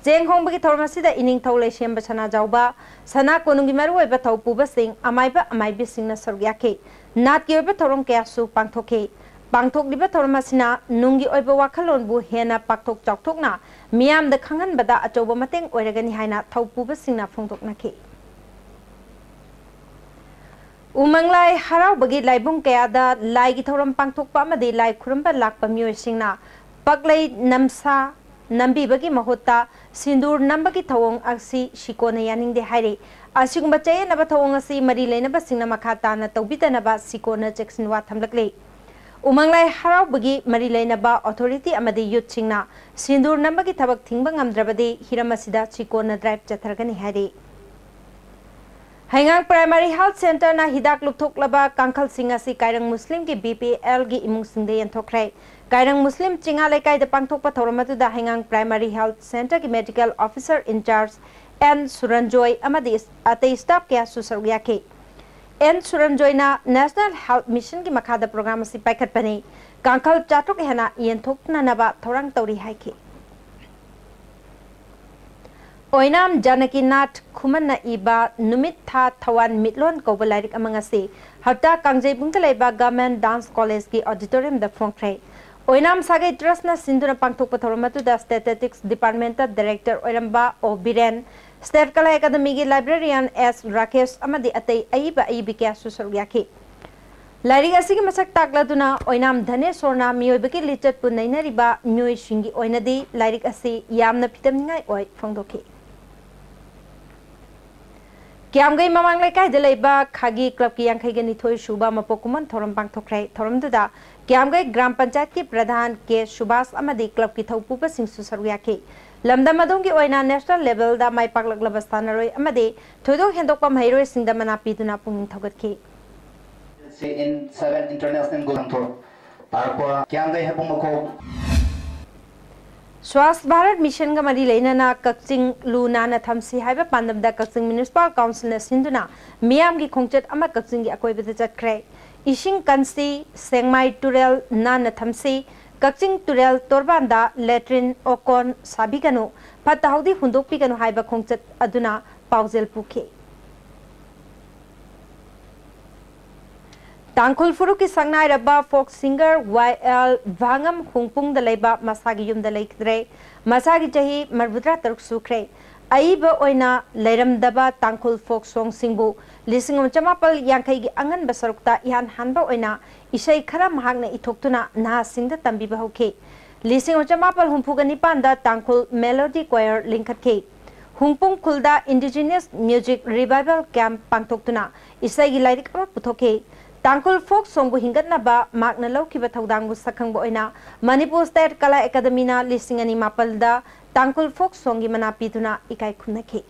ꯆꯦꯡ ꯍꯣꯡꯕꯒꯤ ꯊꯧꯔꯝ ꯑꯁꯤꯗ ꯏꯅꯤꯡꯊꯧ ꯂꯩꯁꯦꯝꯕ ꯁꯅꯥꯖꯥꯎꯕ, ꯁꯅꯥ ꯀꯣꯅꯨꯡꯒꯤ ꯃꯔꯨꯑꯣꯏꯕ ꯊꯧ ꯄꯨꯕꯁꯤꯡ, ꯑꯃꯥꯏꯕ ꯑꯃꯥꯏꯕꯤꯁꯤꯡꯅ ꯁꯔꯨꯛ ꯌꯥꯈꯤ꯫ ꯅꯥꯠꯀꯤ ꯑꯣꯏꯕ ꯊꯧꯔꯝ ꯀꯌꯥꯁꯨ ꯄꯥꯡꯊꯣꯛꯈꯤ꯫ ꯄꯥꯡꯊꯣꯛꯂꯤꯕ ꯊꯧꯔꯝ ꯑꯁꯤꯅ ꯅꯨꯡꯒꯤ ꯑꯣꯏꯕ ꯋꯥꯈꯜꯂꯣꯟꯕꯨ ꯍꯦꯟꯅ ꯄꯥꯛꯊꯣꯛ ꯆꯥꯎꯊꯣꯛꯅ ꯃꯤꯌꯥꯝꯗ ꯈꯪꯍꯟꯕꯗ ꯑꯆꯧꯕ ꯃꯇꯦꯡ ꯑꯣꯏꯔꯒꯅꯤ ꯍꯥꯏꯅ ꯊꯧ ꯄꯨꯕꯁꯤꯡꯅ ꯐꯣꯡꯗꯣꯛꯅꯈꯤ꯫ ꯎꯃꯪ ꯂꯥꯏ ꯍꯔꯥꯎꯕꯒꯤ ꯂꯥꯏꯕꯨꯡ ꯀꯌꯥꯗ ꯂꯥꯏꯒꯤ ꯊꯧꯔꯝ ꯄꯥꯡꯊꯣꯛꯄ ꯑꯃꯗꯤ ꯂꯥꯏ ꯈꯨꯔꯨꯝꯕ ꯂꯥꯛꯄ ꯃꯤꯑꯣꯏꯁꯤꯡꯅ ꯄꯛꯂꯩ ꯅꯝꯁꯥ ꯅꯝꯕꯤꯕꯒꯤ ꯃꯍꯨꯠꯇ ꯁꯤꯟꯗꯨꯔ ꯅꯝꯕꯒꯤ ꯊꯧꯑꯣꯡ ꯑꯁꯤ ꯁꯤꯀꯣꯟꯅ ꯌꯥꯅꯤꯡꯗꯦ ꯍꯥꯏꯔꯤ꯫ ꯑꯁꯤꯒꯨꯝꯕ ꯆꯌꯦꯠꯅꯕ ꯊꯧꯑꯣꯡ ꯑꯁꯤ ꯃꯔꯤ ꯂꯩꯅꯕꯁꯤꯡꯅ ꯃꯈꯥ ꯇꯥꯅ ꯇꯧꯕꯤꯗꯅꯕ ꯁꯤꯀꯣꯟꯅ ꯆꯦꯛꯁꯤꯟ ꯋꯥ ꯊꯝꯂꯛꯂꯤ꯫ ꯎꯃꯪ ꯂꯥꯏ ꯍꯔꯥꯎꯕꯒꯤ ꯃꯔꯤ ꯂꯩꯅꯕ authority ꯑꯃꯗꯤ youthꯁꯤꯡꯅ ꯁꯤꯟꯗꯨꯔ ꯅꯝꯕꯒꯤ ꯊꯕꯛ ꯊꯤꯡꯕ ꯉꯝꯗ꯭ꯔꯕꯗꯤ ꯍꯤꯔꯝ ꯑꯁꯤꯗ ꯁꯤꯀꯣꯟꯅ drive ꯆꯠꯊꯔꯒꯅꯤ ꯍꯥꯏꯔꯤ꯫ ꯍꯩꯉꯥꯡ Primary Health Centreꯅ ꯍꯤꯗꯥꯛ ꯂꯨꯞꯊꯣꯛꯂꯕ ꯀꯥꯡꯈꯜꯁꯤꯡ ꯑꯁꯤ ꯀꯥꯏꯔꯪ ꯃꯨꯁꯂꯤꯝꯒꯤ BPLꯒꯤ ꯏꯃꯨꯡꯁꯤꯡꯗ ꯌꯦꯟꯊꯣꯛꯈ꯭ꯔꯦ꯫ ꯀꯥꯏꯔꯪ ꯃꯨꯁꯂꯤꯝ ꯆꯤꯉꯥ ꯂꯩꯀꯥꯏꯗ ꯄꯥꯡꯊꯣꯛꯄ ꯊꯧꯔꯝ ꯑꯗꯨꯗ ꯍꯩꯉꯥꯡ Primary Health Centreꯒꯤ medical officer in charge N Suranjoy ꯑꯃꯗꯤ ꯑꯇꯩ staff ꯀꯌꯥꯁꯨ ꯁꯔꯨꯛ ꯌꯥꯈꯤ꯫ ꯑꯦꯟ ꯁꯨꯔꯟꯖꯣꯏꯅ National Health Missionꯒꯤ ꯃꯈꯥꯗ program ꯑꯁꯤ ꯄꯥꯏꯈꯠꯄꯅꯤ꯫ ꯀꯥꯡꯈꯜ ꯆꯥꯇ꯭ꯔꯨꯛ ꯍꯦꯟꯅ ꯌꯦꯟꯊꯣꯛꯅꯅꯕ ꯊꯧꯔꯥꯡ ꯇꯧꯔꯤ ꯍꯥꯏꯈꯤ꯫ ꯑꯣꯏꯅꯥꯝ ꯖꯥꯅꯀꯤꯅꯥꯊ ꯈꯨꯃꯟꯅ ꯏꯕ ꯅꯨꯃꯤꯠ ꯊꯥ ꯊꯋꯥꯟ ꯃꯤꯠꯂꯣꯟ ꯀꯧꯕ ꯂꯥꯏꯔꯤꯛ ꯑꯃ ꯉꯁꯤ ꯍꯞꯇꯥ ꯀꯥꯡꯖꯩꯕꯨꯡꯗ ꯂꯩꯕ Government Dance Collegeꯀꯤ auditoriumꯗ ꯐꯣꯡꯈ꯭ꯔꯦ꯫ ꯑꯣꯏꯅꯥꯝ ꯁꯥꯒꯩ Trustꯅ ꯁꯤꯟꯗꯨꯅ ꯄꯥꯡꯊꯣꯛꯄ ꯊꯧꯔꯝ ꯑꯗꯨꯗ Statistics Departmentꯇ Director ꯑꯣꯏꯔꯝꯕ ꯑꯣ ꯕꯤꯔꯦꯟ, State Kala Academyꯒꯤ librarian ꯑꯦꯁ ꯔꯥꯀꯦꯁ ꯑꯃꯗꯤ ꯑꯇꯩ ꯑꯏꯕ ꯑꯏꯕꯤ ꯀꯌꯥꯁꯨ ꯁꯔꯨꯛ ꯌꯥꯈꯤ꯫ ꯂꯥꯏꯔꯤꯛ ꯑꯁꯤꯒꯤ ꯃꯁꯛ ꯇꯥꯛꯂꯗꯨꯅ ꯑꯣꯏꯅꯥꯝ ꯙꯅꯦꯁꯣꯔꯅ ꯃꯤꯑꯣꯏꯕꯒꯤ ꯂꯤꯆꯠꯄꯨ ꯅꯩꯅꯔꯤꯕ ꯃꯤꯑꯣꯏꯁꯤꯡꯒꯤ ꯑꯣꯏꯅꯗꯤ ꯂꯥꯏꯔꯤꯛ ꯑꯁꯤ ꯌꯥꯝꯅ ꯐꯤꯇꯝꯅꯤꯡꯉꯥꯏ ꯑꯣꯏ ꯐꯣꯡꯗꯣꯛꯈꯤ꯫ ꯀꯤꯌꯥꯝꯒꯩ ꯃꯃꯥꯡ ꯂꯩꯀꯥꯏꯗ ꯂꯩꯕ ꯈꯥꯒꯤ clubꯀꯤ ꯌꯥꯡꯈꯩꯒ ꯅꯤꯊꯣꯏ ꯁꯨꯕ ꯃꯄꯣꯛ ꯀꯨꯝꯑꯣꯟ ꯊꯧꯔꯝ ꯄꯥꯡꯊꯣꯛꯈ꯭ꯔꯦ꯫ ꯊꯧꯔꯝꯗꯨꯗ ꯀꯤꯌꯥꯝꯒꯩ ꯒ꯭ꯔꯥꯝ ꯄꯟꯆꯥꯌꯠꯀꯤ ꯄ꯭ꯔꯙꯥꯟ ꯀꯦ ꯁꯨꯕꯥꯁ ꯑꯃꯗꯤ clubꯀꯤ ꯊꯧꯄꯨꯕꯁꯤꯡꯁꯨ ꯁꯔꯨꯛ ꯌꯥꯈꯤ꯫ ꯂꯝꯗꯝ ꯑꯗꯣꯝꯒꯤ ꯑꯣꯏꯅ national levelꯗ ꯃꯥꯏ ꯄꯥꯛꯂꯛꯂꯕ ꯁꯥꯟꯅꯔꯣꯏ ꯑꯃꯗꯤ ꯊꯣꯏꯗꯣꯛ ꯍꯦꯟꯗꯣꯛꯄ ꯃꯍꯩꯔꯣꯏꯁꯤꯡꯗ ꯃꯅꯥ ꯄꯤꯗꯨꯅ ꯄꯨꯛꯅꯤꯡ ꯊꯧꯒꯠꯈꯤ꯫ In seven international goal ꯊꯣꯛ ꯇꯥꯔꯛꯄ ꯀꯤꯌꯥꯝꯒꯩ ꯍꯩꯕꯨꯡ ꯃꯈꯣꯛ꯫ ꯁ꯭ꯋꯥꯁ ꯚꯥꯔꯠ ꯃꯤꯁꯟꯒ ꯃꯔꯤ ꯂꯩꯅꯅ ꯀꯛꯆꯤꯡ ꯂꯨ ꯅꯥꯟꯅ ꯊꯝꯁꯤ ꯍꯥꯏꯕ ꯄꯥꯟꯗꯝꯗ ꯀꯛꯆꯤꯡ Municipal Councilꯅ ꯁꯤꯟꯗꯨꯅ ꯃꯤꯌꯥꯝꯒꯤ ꯈꯣꯡꯆꯠ ꯑꯃ ꯀꯛꯆꯤꯡꯒꯤ ꯑꯀꯣꯏꯕꯗ ꯆꯠꯈ꯭ꯔꯦ꯫ ꯏꯁꯤꯡ ꯀꯟꯁꯤ, ꯁꯦꯡꯃꯥꯏ ꯇꯨꯔꯦꯜ ꯅꯥꯟꯅ ꯊꯝꯁꯤ, ꯀꯛꯆꯤꯡ ꯇꯨꯔꯦꯜ ꯇꯣꯔꯕꯥꯟꯗ latrine ꯑꯣꯀꯣꯟ ꯁꯥꯕꯤꯒꯅꯨ, ꯐꯠꯇ ꯍꯥꯎꯗꯤ ꯍꯨꯟꯗꯣꯛꯄꯤꯒꯅꯨ ꯍꯥꯏꯕ ꯈꯣꯡꯆꯠ ꯑꯗꯨꯅ ꯄꯥꯎꯖꯦꯜ ꯄꯨꯈꯤ꯫ ꯇꯥꯡꯈꯨꯜ ꯐꯨꯔꯨꯞꯀꯤ ꯁꯛꯅꯥꯏꯔꯕ folk singer ꯋꯥꯏ ꯑꯦꯜ ꯚꯥꯉꯝ ꯍꯨꯡꯄꯨꯡꯗ ꯂꯩꯕ ꯃꯁꯥꯒꯤ ꯌꯨꯝꯗ ꯂꯩꯈꯤꯗ꯭ꯔꯦ꯫ ꯃꯁꯥꯒꯤ ꯆꯍꯤ ꯃꯔꯤꯐꯨꯇꯔꯥ ꯇꯔꯨꯛ ꯁꯨꯈ꯭ꯔꯦ꯫ ꯑꯏꯕ ꯑꯣꯏꯅ ꯂꯩꯔꯝꯗꯕ ꯇꯥꯡꯈꯨꯜ folk songꯁꯤꯡꯕꯨ ꯂꯤꯁꯤꯡ ꯑꯃ ꯆꯃꯥꯄꯜ ꯌꯥꯡꯈꯩꯒꯤ ꯑꯉꯟꯕ ꯁꯔꯨꯛꯇ ꯏꯍꯥꯟ ꯍꯥꯟꯕ ꯑꯣꯏꯅ ꯏꯁꯩ ꯈꯔ ꯃꯍꯥꯛꯅ ꯏꯊꯣꯛꯇꯨꯅ ꯅꯍꯥꯁꯤꯡꯗ ꯇꯝꯕꯤꯕ ꯍꯧꯈꯤ꯫ ꯂꯤꯁꯤꯡ ꯑꯃ ꯆꯃꯥꯄꯜ ꯍꯨꯝꯐꯨꯒ ꯅꯤꯄꯥꯟꯗ ꯇꯥꯡꯈꯨꯜ Melody Choir ꯂꯤꯡꯈꯠꯈꯤ꯫ ꯍꯨꯡꯄꯨꯡ ꯈꯨꯜꯗ Indigenous Music Revival Camp ꯄꯥꯡꯊꯣꯛꯇꯨꯅ ꯏꯁꯩꯒꯤ ꯂꯥꯏꯔꯤꯛ ꯑꯃ ꯄꯨꯊꯣꯛꯈꯤ꯫ ꯇꯥꯡꯈꯨꯜ folk songꯕꯨ ꯍꯤꯡꯒꯠꯅꯕ ꯃꯍꯥꯛꯅ ꯂꯧꯈꯤꯕ ꯊꯧꯗꯥꯡꯕꯨ ꯁꯛꯈꯪꯕ ꯑꯣꯏꯅ ꯃꯅꯤꯄꯨꯔ State Kala Academyꯅ ꯂꯤꯁꯤꯡ ꯑꯅꯤ ꯃꯥꯄꯜꯗ ꯇꯥꯡꯈꯨꯜ folk songꯒꯤ ꯃꯅꯥ ꯄꯤꯗꯨꯅ ꯏꯀꯥꯏ ꯈꯨꯝꯅꯈꯤ꯫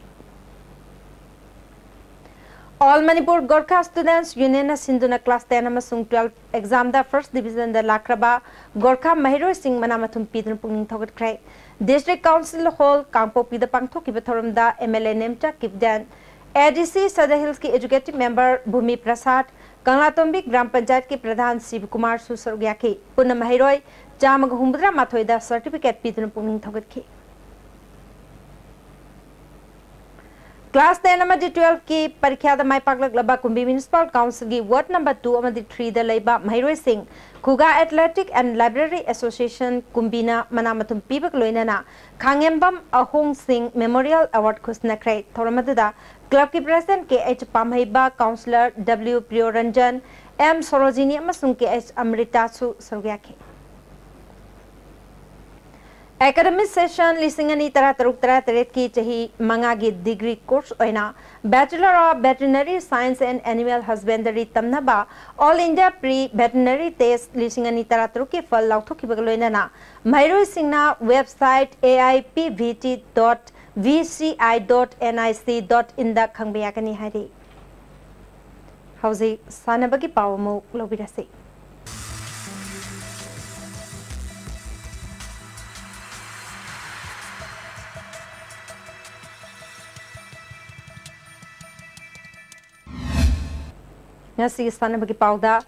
All Manipur Gorkha Students Unionꯅ ꯁꯤꯟꯗꯨꯅ class ten ꯑꯃꯁꯨꯡ twelve examꯗ first divisionꯗ ꯂꯥꯛꯈ꯭ꯔꯕ ꯒꯣꯔꯈꯥ ꯃꯍꯩꯔꯣꯏꯁꯤꯡ ꯃꯅꯥ ꯃꯊꯨꯝ ꯄꯤꯗꯨꯅ ꯄꯨꯛꯅꯤꯡ ꯊꯧꯒꯠꯈ꯭ꯔꯦ꯫ District Council Hall ꯀꯥꯡꯄꯣꯛꯄꯤꯗ ꯄꯥꯡꯊꯣꯛꯈꯤꯕ ꯊꯧꯔꯝꯗ MLA Nemcha Kipgen, ADC Sadar Hillsꯀꯤ Executive Member ꯚꯨꯃꯤ ꯄ꯭ꯔꯁꯥꯗ, ꯀꯪꯂꯥꯇꯣꯝꯕꯤ ꯒ꯭ꯔꯥꯝ ꯄꯟꯆꯥꯌꯠꯀꯤ ꯄ꯭ꯔꯙꯥꯟ ꯁꯤꯕꯀꯨꯃꯥꯔꯁꯨ ꯁꯔꯨꯛ ꯌꯥꯈꯤ꯫ ꯄꯨꯟꯅ ꯃꯍꯩꯔꯣꯏ ꯆꯥꯝꯃꯒ ꯍꯨꯝꯐꯨꯇꯔꯥ ꯃꯥꯊꯣꯏꯗ certificate ꯄꯤꯗꯨꯅ ꯄꯨꯛꯅꯤꯡ ꯊꯧꯒꯠꯈꯤ꯫ Class ten ꯑꯃꯗꯤ twelve ꯀꯤ ꯄꯔꯤꯈ꯭ꯌꯥꯗ ꯃꯥꯏ ꯄꯥꯛꯂꯛꯂꯕ ꯀꯨꯝꯕꯤ Municipal Council ꯒꯤ Ward number two ꯑꯃꯗꯤ three ꯗ ꯂꯩꯕ ꯃꯍꯩꯔꯣꯏꯁꯤꯡ ꯈꯨꯒꯥ Athletic and Library Association ꯀꯨꯝꯕꯤꯅ ꯃꯅꯥ ꯃꯊꯨꯝ ꯄꯤꯕꯒ ꯂꯣꯏꯅꯅ ꯈꯥꯉꯦꯝꯕꯝ ꯑꯍꯣꯡ ꯁꯤꯡ Memorial Award ꯈꯨꯠꯁꯤꯟꯅꯈ꯭ꯔꯦ꯫ ꯊꯧꯔꯝ ꯑꯗꯨꯗ club ꯀꯤ President K H Pamheiba, Councillor W Priyoranjan, M Sorojini ꯑꯃꯁꯨꯡ ꯀꯦ ꯑꯩꯆ ꯑꯃ꯭ꯔꯤꯇꯥꯁꯨ ꯁꯔꯨꯛ ꯌꯥꯈꯤ꯫ Academic session ꯂꯤꯁꯤꯡ ꯑꯅꯤ ꯇꯔꯥꯇꯔꯨꯛ ꯇꯔꯥꯇꯔꯦꯠꯀꯤ ꯆꯍꯤ ꯃꯉꯥꯒꯤ degree course ꯑꯣꯏꯅ Bachelor of Veterinary Science and Animal Husbandry ꯇꯝꯅꯕ All India Pre Veterinary Test ꯂꯤꯁꯤꯡ ꯑꯅꯤ ꯇꯔꯥꯇꯔꯨꯛꯀꯤ ꯐꯜ ꯂꯥꯎꯊꯣꯛꯈꯤꯕꯒ ꯂꯣꯏꯅꯅ ꯃꯍꯩꯔꯣꯏꯁꯤꯡꯅ website A I P V T dot V C I dot N I C dot in ꯗ ꯈꯪꯕ ꯌꯥꯒꯅꯤ ꯍꯥꯏꯔꯤ꯫ ꯍꯧꯖꯤꯛ ꯁꯥꯟꯅꯕꯒꯤ ꯄꯥꯎ ꯑꯃꯨꯛ ꯂꯧꯕꯤꯔꯁꯤ꯫ ꯉꯁꯤꯒꯤ ꯁꯥꯟꯅꯕꯒꯤ ꯄꯥꯎꯗ,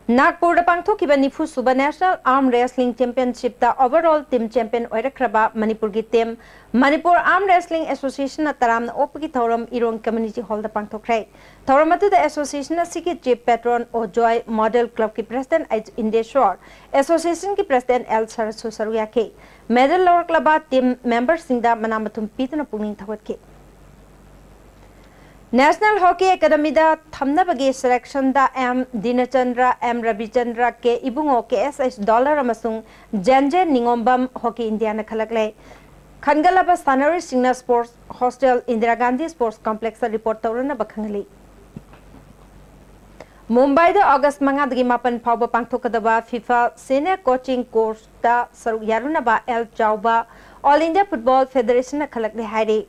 ꯅꯥꯒꯄꯨꯔꯗ ꯄꯥꯡꯊꯣꯛꯈꯤꯕ ꯅꯤꯐꯨ ꯁꯨꯕ National Arm Wrestling Championship ꯇ overall team champion ꯑꯣꯏꯔꯛꯈ꯭ꯔꯕ ꯃꯅꯤꯄꯨꯔꯒꯤ team, Manipur Arm Wrestling Association ꯅ ꯇꯔꯥꯝꯅ ꯑꯣꯛꯄꯒꯤ ꯊꯧꯔꯝ ꯏꯔꯣꯡ Community Hall ꯗ ꯄꯥꯡꯊꯣꯛꯈ꯭ꯔꯦ꯫ ꯊꯧꯔꯝ ꯑꯗꯨꯗ association ꯑꯁꯤꯒꯤ chief patron ꯑꯣꯖꯣꯏ, model club ꯀꯤ president ꯑꯩꯆ ꯏꯟꯗꯦꯁꯣꯔ, association ꯒꯤ president ꯑꯦꯜ ꯁꯔꯠꯁꯨ ꯁꯔꯨꯛ ꯌꯥꯈꯤ꯫ Medal ꯂꯧꯔꯛꯂꯕ team member ꯁꯤꯡꯗ ꯃꯅꯥ ꯃꯊꯨꯝ ꯄꯤꯗꯨꯅ ꯄꯨꯛꯅꯤꯡ ꯊꯧꯒꯠꯈꯤ꯫ National Hockey Academy ꯗ ꯊꯝꯅꯕꯒꯤ selection ꯗ ꯑꯦꯝ ꯗꯤꯅꯆꯟꯗ꯭ꯔ, ꯑꯦꯝ ꯔꯕꯤꯆꯟꯗ꯭ꯔ, ꯀꯦ ꯏꯕꯨꯡꯉꯣ, ꯀꯦ ꯑꯦꯁ ꯑꯩꯆ ꯗꯣꯂꯔ ꯑꯃꯁꯨꯡ ꯖꯦꯟꯖꯦ ꯅꯤꯉꯣꯝꯕꯝ Hockey India ꯅ ꯈꯜꯂꯛꯂꯦ꯫ ꯈꯟꯒꯠꯂꯕ ꯁꯥꯟꯅꯔꯣꯏꯁꯤꯡꯅ Sports Hostel, Indira Gandhi Sports Complex ꯇ report ꯇꯧꯔꯅꯕ ꯈꯪꯍꯜꯂꯤ꯫ ꯃꯨꯝꯕꯥꯏꯗ ꯑꯣꯒꯁ ꯃꯉꯥꯗꯒꯤ ꯃꯥꯄꯟ ꯐꯥꯎꯕ ꯄꯥꯡꯊꯣꯛꯀꯗꯕ FIFA Senior Coaching Course ꯇ ꯁꯔꯨꯛ ꯌꯥꯔꯨꯅꯕ ꯑꯦꯜ ꯆꯥꯎꯕ All India Football Federation ꯅ ꯈꯜꯂꯛꯂꯦ ꯍꯥꯏꯔꯤ꯫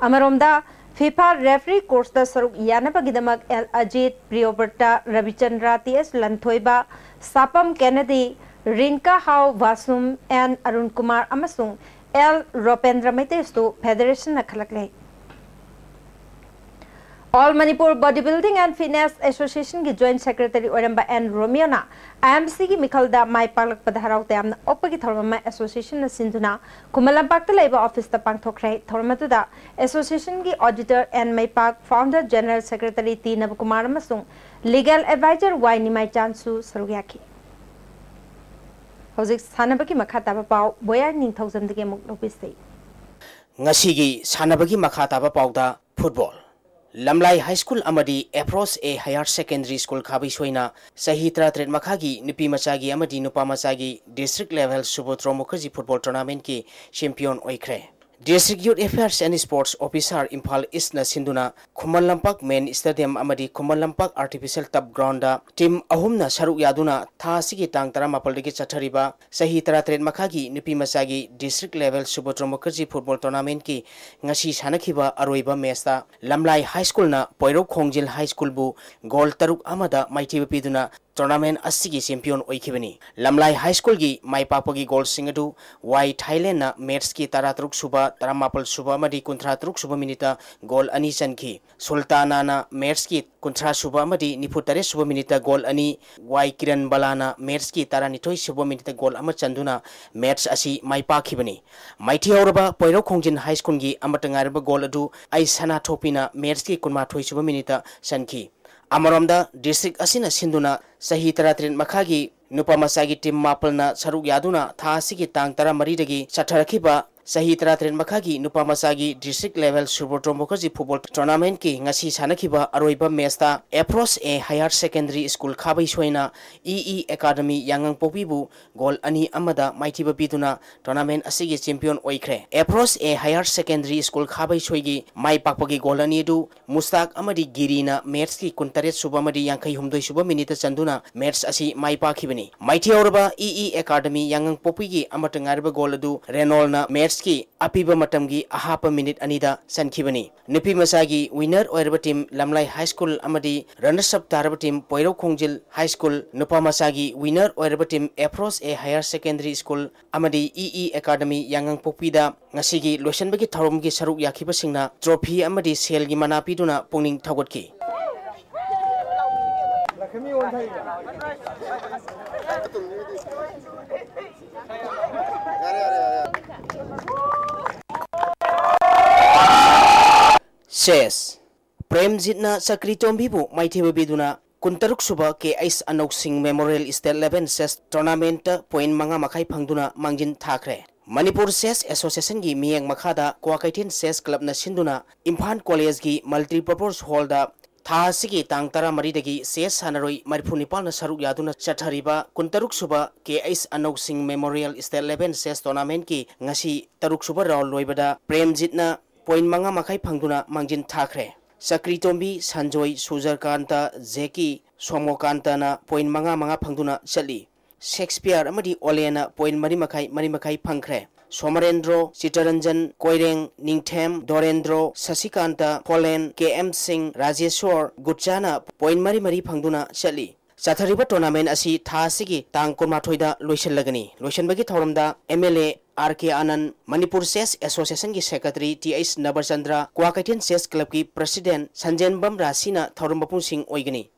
ꯑꯃꯔꯣꯝꯗ, FIFA Referee Course ꯇ ꯁꯔꯨꯛ ꯌꯥꯅꯕꯒꯤꯗꯃꯛ L Ajit, Priyobrata Rabichandra, T S Lanthoiba, Sapam Kennedy, Rinka Hao Vashum, N Arun Kumar ꯑꯃꯁꯨꯡ ꯑꯦꯜ ꯔꯣꯄꯦꯟꯗ꯭ꯔ ꯃꯩꯇꯩꯁꯨ federation ꯅ ꯈꯜꯂꯛꯂꯦ꯫ All Manipur Bodybuilding and Fitness Association ꯒꯤ Joint Secretary ꯑꯣꯏꯔꯝꯕ ꯑꯦꯟ ꯔꯣꯃꯤꯌꯣꯅ ꯑꯥꯏ ꯑꯦꯝ ꯁꯤꯒꯤ ꯃꯤꯈꯜꯗ ꯃꯥꯏ ꯄꯥꯛꯂꯛꯄꯗ ꯍꯔꯥꯎ ꯇꯌꯥꯝꯅ ꯑꯣꯛꯄꯒꯤ ꯊꯧꯔꯝ ꯑꯃ association ꯅ ꯁꯤꯟꯗꯨꯅ ꯈꯨꯃꯟ ꯂꯝꯄꯥꯛꯇ ꯂꯩꯕ office ꯇ ꯄꯥꯡꯊꯣꯛꯈ꯭ꯔꯦ꯫ ꯊꯧꯔꯝ ꯑꯗꯨꯗ association ꯒꯤ auditor N Meipak, founder general secretary T Nabakumar ꯑꯃꯁꯨꯡ legal advisor ꯋꯥꯏ ꯅꯤꯃꯥꯏꯆꯥꯟꯁꯨ ꯁꯔꯨꯛ ꯌꯥꯈꯤ꯫ ꯍꯧꯖꯤꯛ ꯁꯥꯟꯅꯕꯒꯤ ꯃꯈꯥ ꯇꯥꯕ ꯄꯥꯎ ꯕꯣꯌꯥꯔ ꯅꯤꯡꯊꯧꯖꯝꯗꯒꯤ ꯑꯃꯨꯛ ꯂꯧꯕꯤꯁꯤ꯫ ꯉꯁꯤꯒꯤ ꯁꯥꯟꯅꯕꯒꯤ ꯃꯈꯥ ꯇꯥꯕ ꯄꯥꯎꯗ ꯐꯨꯠꯕꯣꯜ꯫ ꯂꯝꯂꯥꯏ ꯍꯥꯏ ꯁ꯭ꯀꯨꯜ ꯑꯃꯗꯤ ꯑꯦꯐ꯭ꯔꯣꯁ ꯑꯦ ꯍꯥꯌꯔ ꯁꯦꯀꯦꯟꯗꯔꯤ ꯁ꯭ꯀꯨꯜ ꯈꯥꯕꯩ ꯁꯣꯏꯅ ꯆꯍꯤ ꯇꯔꯥꯇꯔꯦꯠ ꯃꯈꯥꯒꯤ ꯅꯨꯄꯤ ꯃꯆꯥꯒꯤ ꯑꯃꯗꯤ ꯅꯨꯄꯥ ꯃꯆꯥꯒꯤ district level Subroto Mukherjee football ꯇꯣꯔꯅꯥꯃꯦꯟꯠꯀꯤ ꯆꯦꯝꯄꯤꯌꯟ ꯑꯣꯏꯈ꯭ꯔꯦ꯫ District Youth Affairs and Sports Officer Imphal ꯏꯁꯅ ꯁꯤꯟꯗꯨꯅ ꯈꯨꯃꯟ ꯂꯝꯄꯥꯛ ꯃꯦꯟ ꯁ꯭ꯇꯦꯗꯤꯌꯝ ꯑꯃꯗꯤ ꯈꯨꯃꯟ ꯂꯝꯄꯥꯛ ꯑꯥꯔꯇꯤꯐꯤꯁꯤꯌꯦꯜ ꯇꯔꯐ ꯒ꯭ꯔꯥꯎꯟꯗ ꯇꯤꯝ ꯑꯍꯨꯝꯅ ꯁꯔꯨꯛ ꯌꯥꯗꯨꯅ ꯊꯥ ꯑꯁꯤꯒꯤ ꯇꯥꯡ ꯇꯔꯥꯃꯥꯄꯜꯗꯒꯤ ꯆꯠꯊꯔꯤꯕ ꯆꯍꯤ ꯇꯔꯥꯇꯔꯦꯠ ꯃꯈꯥꯒꯤ ꯅꯨꯄꯤ ꯃꯆꯥꯒꯤ district level Subroto Mukherjee football ꯇꯣꯔꯅꯥꯃꯦꯟꯠꯀꯤ ꯉꯁꯤ ꯁꯥꯟꯅꯈꯤꯕ ꯑꯔꯣꯏꯕ ꯃꯦꯆꯇ ꯂꯝꯂꯥꯏ ꯍꯥꯏ ꯁ꯭ꯀꯨꯜꯅ ꯄꯣꯏꯔꯧ ꯈꯣꯡꯖꯤꯜ ꯍꯥꯏ ꯁ꯭ꯀꯨꯜꯕꯨ ꯒꯣꯜ ꯇꯔꯨꯛ ꯑꯃꯗ ꯃꯥꯏꯊꯤꯕ ꯄꯤꯗꯨꯅ ꯇꯣꯔꯅꯥꯃꯦꯟꯠ ꯑꯁꯤꯒꯤ ꯆꯦꯝꯄꯤꯌꯟ ꯑꯣꯏꯈꯤꯕꯅꯤ꯫ ꯂꯝꯂꯥꯏ ꯍꯥꯏ ꯁ꯭ꯀꯨꯜꯒꯤ ꯃꯥꯏ ꯄꯥꯛꯄꯒꯤ ꯒꯣꯜꯁꯤꯡ ꯑꯗꯨ ꯋꯥꯏ ꯊꯥꯏꯂꯦꯟꯅ ꯃꯦꯆꯀꯤ ꯇꯔꯥꯇꯔꯨꯛ ꯁꯨꯕ, ꯇꯔꯥꯃꯥꯄꯜ ꯁꯨꯕ ꯑꯃꯗꯤ ꯀꯨꯟꯊ꯭ꯔꯥ ꯇꯔꯨꯛ ꯁꯨꯕ ꯃꯤꯅꯤꯠꯇ ꯒꯣꯜ ꯑꯅꯤ ꯆꯟꯈꯤ꯫ ꯁꯨꯜꯇꯥꯅꯥꯅ ꯃꯦꯆꯀꯤ ꯀꯨꯟꯊ꯭ꯔꯥ ꯁꯨꯕ ꯑꯃꯗꯤ ꯅꯤꯐꯨ ꯇꯔꯦꯠ ꯁꯨꯕ ꯃꯤꯅꯤꯠꯇ ꯒꯣꯜ ꯑꯅꯤ, ꯋꯥꯏ ꯀꯤꯔꯟ ꯕꯂꯥꯅ ꯃꯦꯆꯀꯤ ꯇꯔꯥꯅꯤꯊꯣꯏ ꯁꯨꯕ ꯃꯤꯅꯤꯠꯇ ꯒꯣꯜ ꯑꯃ ꯆꯟꯗꯨꯅ ꯃꯦꯆ ꯑꯁꯤ ꯃꯥꯏ ꯄꯥꯛꯈꯤꯕꯅꯤ꯫ ꯃꯥꯏꯊꯤꯍꯧꯔꯕ ꯄꯣꯏꯔꯧ ꯈꯣꯡꯖꯤꯟ ꯍꯥꯏ ꯁ꯭ꯀꯨꯜꯒꯤ ꯑꯃꯠꯇ ꯉꯥꯏꯔꯕ ꯒꯣꯜ ꯑꯗꯨ ꯑꯩ ꯁꯅꯥꯊꯣꯛꯄꯤꯅ ꯃꯦꯆꯀꯤ ꯀꯨꯟꯃꯥꯊꯣꯏ ꯁꯨꯕ ꯃꯤꯅꯤꯠꯇ ꯆꯟꯈꯤ꯫ ꯑꯃꯔꯣꯝꯗ, district ꯑꯁꯤꯅ ꯁꯤꯟꯗꯨꯅ ꯆꯍꯤ ꯇꯔꯥꯇꯔꯦꯠ ꯃꯈꯥꯒꯤ ꯅꯨꯄꯥ ꯃꯆꯥꯒꯤ ꯇꯤꯝ ꯃꯥꯄꯜꯅ ꯁꯔꯨꯛ ꯌꯥꯗꯨꯅ ꯊꯥ ꯑꯁꯤꯒꯤ ꯇꯥꯡ ꯇꯔꯥꯃꯔꯤꯗꯒꯤ ꯆꯠꯊꯔꯛꯈꯤꯕ ꯆꯍꯤ ꯇꯔꯥꯇꯔꯦꯠ ꯃꯈꯥꯒꯤ ꯅꯨꯄꯥ ꯃꯆꯥꯒꯤ district level ꯁꯨꯕ꯭ꯔꯇꯣ ꯃꯨꯈꯔꯖꯤ ꯐꯨꯠꯕꯣꯜ ꯇꯣꯔꯅꯥꯃꯦꯟꯠꯀꯤ ꯉꯁꯤ ꯁꯥꯟꯅꯈꯤꯕ ꯑꯔꯣꯏꯕ ꯃꯦꯆꯇ ꯑꯦꯐ꯭ꯔꯣꯁ ꯑꯦ ꯍꯥꯌꯔ ꯁꯦꯀꯦꯟꯗꯔꯤ ꯁ꯭ꯀꯨꯜ ꯈꯥꯕꯩ ꯁꯣꯏꯅ ꯏ ꯏ ꯑꯦꯀꯥꯗꯃꯤ ꯌꯥꯉꯥꯡꯄꯣꯛꯄꯤꯕꯨ ꯒꯣꯜ ꯑꯅꯤ ꯑꯃꯗ ꯃꯥꯏꯊꯤꯕ ꯄꯤꯗꯨꯅ ꯇꯣꯔꯅꯥꯃꯦꯟꯠ ꯑꯁꯤꯒꯤ ꯆꯦꯝꯄꯤꯌꯟ ꯑꯣꯏꯈ꯭ꯔꯦ꯫ ꯑꯦꯐ꯭ꯔꯣꯁ ꯑꯦ ꯍꯥꯌꯔ ꯁꯦꯀꯦꯟꯗꯔꯤ ꯁ꯭ꯀꯨꯜ ꯈꯥꯕꯩ ꯁꯣꯏꯒꯤ ꯃꯥꯏ ꯄꯥꯛꯄꯒꯤ ꯒꯣꯜ ꯑꯅꯤ ꯑꯗꯨ ꯃꯨꯁꯇꯥꯛ ꯑꯃꯗꯤ ꯒꯤꯔꯤꯅ ꯃꯦꯆꯀꯤ ꯀꯨꯟꯇꯔꯦꯠ ꯁꯨꯕ ꯑꯃꯗꯤ ꯌꯥꯡꯈꯩ ꯍꯨꯝꯗꯣꯏ ꯁꯨꯕ ꯃꯤꯅꯤꯠꯇ ꯆꯟꯗꯨꯅ ꯃꯦꯆ ꯑꯁꯤ ꯃꯥꯏ ꯄꯥꯛꯈꯤꯕꯅꯤ꯫ ꯃꯥꯏꯊꯤꯍꯧꯔꯕ ꯏ ꯏ ꯑꯦꯀꯥꯗꯃꯤ ꯌꯥꯉꯥꯡꯄꯣꯛꯄꯤꯒꯤ ꯑꯃꯠꯇ ꯉꯥꯏꯔꯕ ꯒꯣꯜ ꯑꯗꯨ ꯔꯦꯅꯣꯜꯅ ꯃꯦꯆ ꯀꯤ ꯑꯄꯤꯕ ꯃꯇꯝꯒꯤ ꯑꯍꯥꯞꯄ ꯃꯤꯅꯤꯠ ꯑꯅꯤꯗ ꯆꯟꯈꯤꯕꯅꯤ꯫ ꯅꯨꯄꯤ ꯃꯆꯥꯒꯤ ꯋꯤꯅꯔ ꯑꯣꯏꯔꯕ ꯇꯤꯝ ꯂꯝꯂꯥꯏ ꯍꯥꯏ ꯁ꯭ꯀꯨꯜ ꯑꯃꯗꯤ ꯔꯅꯔꯁ ꯑꯞ ꯇꯥꯔꯕ ꯇꯤꯝ ꯄꯣꯏꯔꯧ ꯈꯣꯡꯖꯤꯜ ꯍꯥꯏ ꯁ꯭ꯀꯨꯜ, ꯅꯨꯄꯥ ꯃꯆꯥꯒꯤ ꯋꯤꯅꯔ ꯑꯣꯏꯔꯕ ꯇꯤꯝ ꯑꯦꯐ꯭ꯔꯣꯁ ꯑꯦ ꯍꯥꯌꯔ ꯁꯦꯀꯦꯟꯗꯔꯤ ꯁ꯭ꯀꯨꯜ ꯑꯃꯗꯤ ꯏ ꯏ ꯑꯦꯀꯥꯗꯃꯤ ꯌꯥꯉꯥꯡꯄꯣꯛꯄꯤꯗ ꯉꯁꯤꯒꯤ ꯂꯣꯏꯁꯤꯟꯕꯒꯤ ꯊꯧꯔꯝꯒꯤ ꯁꯔꯨꯛ ꯌꯥꯈꯤꯕꯁꯤꯡꯅ ꯇ꯭ꯔꯣꯐꯤ ꯑꯃꯗꯤ ꯁꯦꯜꯒꯤ ꯃꯅꯥ ꯄꯤꯗꯨꯅ ꯄꯨꯛꯅꯤꯡ ꯊꯧꯒꯠꯈꯤ꯫ ꯆꯦꯁ꯫ ꯄ꯭ꯔꯦꯝꯖꯤꯠꯅ ꯆꯀ꯭ꯔꯤ ꯇꯣꯝꯕꯤꯕꯨ ꯃꯥꯏꯊꯤꯕ ꯄꯤꯗꯨꯅ ꯀꯨꯟꯇꯔꯨꯛ ꯁꯨꯕ K H Anousing memorial state level chess ꯇꯣꯔꯅꯥꯃꯦꯟꯠꯇ ꯄꯣꯏꯟꯠ ꯃꯉꯥ ꯃꯈꯥꯏ ꯐꯪꯗꯨꯅ ꯃꯥꯡꯖꯤꯟ ꯊꯥꯈ꯭ꯔꯦ꯫ ꯃꯅꯤꯄꯨꯔ ꯆꯦꯁ ꯑꯦꯁꯣꯁꯤꯌꯦꯁꯟꯒꯤ ꯃꯤꯠꯌꯦꯡ ꯃꯈꯥꯗ ꯀ꯭ꯋꯥꯀꯩꯊꯦꯜ ꯆꯦꯁ ꯀ꯭ꯂꯕꯅ ꯁꯤꯟꯗꯨꯅ ꯏꯝꯐꯥꯜ ꯀꯣꯂꯦꯖꯀꯤ ꯃꯜꯇꯤꯄꯔꯄꯣꯁ ꯍꯣꯜꯗ ꯊꯥ ꯑꯁꯤꯒꯤ ꯇꯥꯡ ꯇꯔꯥꯃꯔꯤꯗꯒꯤ ꯆꯦꯁ ꯁꯥꯟꯅꯔꯣꯏ ꯃꯔꯤꯐꯨ ꯅꯤꯄꯥꯜꯅ ꯁꯔꯨꯛ ꯌꯥꯗꯨꯅ ꯆꯠꯊꯔꯤꯕ ꯀꯨꯟꯇꯔꯨꯛ ꯁꯨꯕ K H Anousing memorial state level chess ꯇꯣꯔꯅꯥꯃꯦꯟꯠꯀꯤ ꯉꯁꯤ ꯇꯔꯨꯛ ꯁꯨꯕ ꯔꯥꯎꯟ ꯂꯣꯏꯕꯗ ꯄ꯭ꯔꯦꯝꯖꯤꯠꯅ ꯄꯣꯏꯟꯠ ꯃꯉꯥ ꯃꯈꯥꯏ ꯐꯪꯗꯨꯅ ꯃꯥꯡꯖꯤꯟ ꯊꯥꯈ꯭ꯔꯦ꯫ ꯆꯀ꯭ꯔꯤ ꯇꯣꯝꯕꯤ, ꯁꯟꯖꯣꯏ, ꯁꯨꯖꯔꯀꯥꯟꯇ, ꯖꯦꯀꯤ, ꯁꯣꯃꯣꯀꯥꯟꯇꯅ ꯄꯣꯏꯟꯠ ꯃꯉꯥ ꯃꯉꯥ ꯐꯪꯗꯨꯅ ꯆꯠꯂꯤ꯫ ꯁꯦꯛꯁꯄꯤꯌꯔ ꯑꯃꯗꯤ ꯑꯣꯂꯦꯅ ꯄꯣꯏꯟꯠ ꯃꯔꯤ ꯃꯈꯥꯏ, ꯃꯔꯤ ꯃꯈꯥꯏ ꯐꯪꯈ꯭ꯔꯦ꯫ ꯁꯣꯃꯔꯦꯟꯗ꯭ꯔꯣ, ꯆꯤꯇꯔꯟꯖꯟ, ꯀꯣꯏꯔꯦꯡ, ꯅꯤꯡꯊꯦꯝ, ꯗꯣꯔꯦꯟꯗ꯭ꯔꯣ, ꯁꯁꯤꯀꯥꯟꯇ, ꯐꯣꯂꯦꯟ, ꯀꯦ ꯑꯦꯝ ꯁꯤꯡ, ꯔꯥꯖꯦꯁꯣꯔ, ꯒꯨꯠꯆꯥꯅ ꯄꯣꯏꯟꯠ ꯃꯔꯤ ꯃꯔꯤ ꯐꯪꯗꯨꯅ ꯆꯠꯂꯤ꯫ ꯆꯠꯊꯔꯤꯕ ꯇꯣꯔꯅꯥꯃꯦꯟꯠ ꯑꯁꯤ ꯊꯥ ꯑꯁꯤꯒꯤ ꯇꯥꯡ ꯀꯨꯟꯃꯥꯊꯣꯏꯗ ꯂꯣꯏꯁꯤꯜꯂꯒꯅꯤ꯫ ꯂꯣꯏꯁꯤꯟꯕꯒꯤ ꯊꯧꯔꯝꯗ M L A R K Anand, Manipur chess ꯑꯦꯁꯣꯁꯤꯌꯦꯁꯟꯒꯤ secretary T H Nabachandra, Kwakeithel chess ꯀ꯭ꯂꯕꯀꯤ ꯄ꯭ꯔꯁꯤꯗꯦꯟꯠ ꯁꯟꯖꯦꯟꯕꯝ ꯔꯥꯁꯤꯅ ꯊꯧꯔꯝ ꯃꯄꯨꯁꯤꯡ ꯑꯣꯏꯒꯅꯤ꯫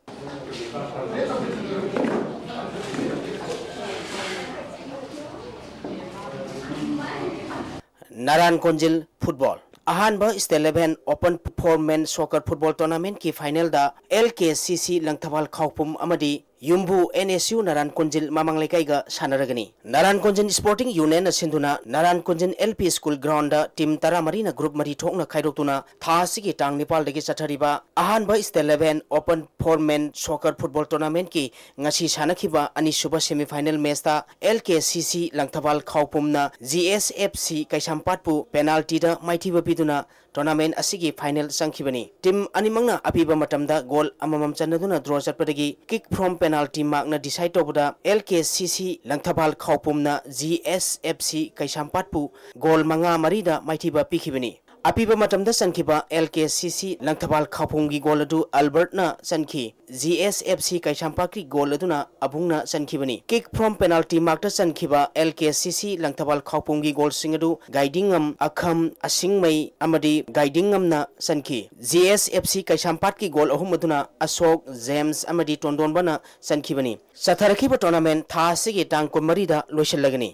ꯅꯥꯔꯥꯟ ꯀꯣꯟꯖꯤꯜ ꯐꯨꯠꯕꯣꯜ꯫ ꯑꯍꯥꯟꯕ state level open four men soccer football ꯇꯣꯔꯅꯥꯃꯦꯟꯠꯀꯤ ꯐꯥꯏꯅꯦꯜꯗ ꯑꯦꯜ ꯀꯦ ꯁꯤ ꯁꯤ ꯂꯪꯊꯕꯥꯜ ꯈꯥꯎꯄꯨꯝ ꯑꯃꯗꯤ ꯌꯨꯝꯕꯨ ꯑꯦꯟ ꯑꯦꯁ ꯌꯨ ꯅꯥꯔꯥꯟ ꯀꯣꯟꯖꯤꯜ ꯃꯃꯥꯡ ꯂꯩꯀꯥꯏꯒ ꯁꯥꯟꯅꯔꯒꯅꯤ꯫ ꯅꯥꯔꯥꯟ ꯀꯣꯟꯖꯤꯜ ꯁ꯭ꯄꯣꯔꯇꯤꯡ ꯌꯨꯅꯤꯌꯟꯅ ꯁꯤꯟꯗꯨꯅ Naran Konjil L P school ground team ꯇꯔꯥꯃꯔꯤꯅ ꯒ꯭ꯔꯨꯞ ꯃꯔꯤ ꯊꯣꯛꯅ ꯈꯥꯏꯗꯣꯛꯇꯨꯅ ꯊꯥ ꯑꯁꯤꯒꯤ ꯇꯥꯡ ꯅꯤꯄꯥꯜꯗꯒꯤ ꯆꯠꯊꯔꯤꯕ ꯑꯍꯥꯟꯕ state level open four men soccer football tournamentꯀꯤ ꯉꯁꯤ ꯁꯥꯟꯅꯈꯤꯕ ꯑꯅꯤꯁꯨꯕ semifinal matchꯇ L K C C Langthabal ꯈꯥꯎꯄꯨꯝꯅ G S F C ꯀꯩꯁꯥꯝꯄꯥꯠꯄꯨ penaltyꯗ ꯃꯥꯏꯊꯤꯕ ꯄꯤꯗꯨꯅ tournament ꯑꯁꯤꯒꯤ final ꯆꯪꯈꯤꯕꯅꯤ꯫ Team ꯑꯅꯤꯃꯛꯅ ꯑꯄꯤꯕ ꯃꯇꯝꯗ goal ꯑꯃꯃꯝ ꯆꯟꯅꯗꯨꯅ draw ꯆꯠꯄꯗꯒꯤ kick from penalty markꯅ decide ꯇꯧꯕꯗ L K C C Langthabal ꯈꯥꯎꯄꯨꯝꯅ G S F C ꯀꯩꯁꯥꯝꯄꯥꯠꯄꯨ goal ꯃꯉꯥ ꯃꯔꯤꯗ ꯃꯥꯏꯊꯤꯕ ꯄꯤꯈꯤꯕꯅꯤ꯫ ꯑꯄꯤꯕ ꯃꯇꯝꯗ ꯆꯟꯈꯤꯕ L K C C Langthabal ꯈꯥꯎꯄꯨꯝꯒꯤ goal ꯑꯗꯨ ꯑꯜꯕꯔꯠꯅ ꯆꯟꯈꯤ꯫ G S F C ꯀꯩꯁꯥꯝꯄꯥꯠꯀꯤ goal ꯑꯗꯨꯅ ꯑꯕꯨꯡꯅ ꯆꯟꯈꯤꯕꯅꯤ꯫ Kick from penalty markꯇ ꯆꯟꯈꯤꯕ L K C C Langthabal ꯈꯥꯎꯄꯨꯝꯒꯤ goalꯁꯤꯡ ꯑꯗꯨ ꯒꯥꯏꯗꯤꯉꯝ, ꯑꯈꯝ, ꯑꯁꯤꯡꯃꯩ ꯑꯃꯗꯤ ꯒꯥꯏꯗꯤꯉꯝꯅ ꯆꯟꯈꯤ꯫ G S F C ꯀꯩꯁꯥꯝꯄꯥꯠꯀꯤ goal ꯑꯍꯨꯝ ꯑꯗꯨꯅ ꯑꯁꯣꯛ, ꯖꯦꯝꯁ ꯑꯃꯗꯤ ꯇꯣꯟꯗꯣꯟꯕꯅ ꯆꯟꯈꯤꯕꯅꯤ꯫ ꯆꯠꯊꯔꯛꯈꯤꯕ tournament ꯊꯥ ꯑꯁꯤꯒꯤ ꯇꯥꯡ ꯀꯨꯟꯃꯔꯤꯗ ꯂꯣꯏꯁꯤꯜꯂꯒꯅꯤ꯫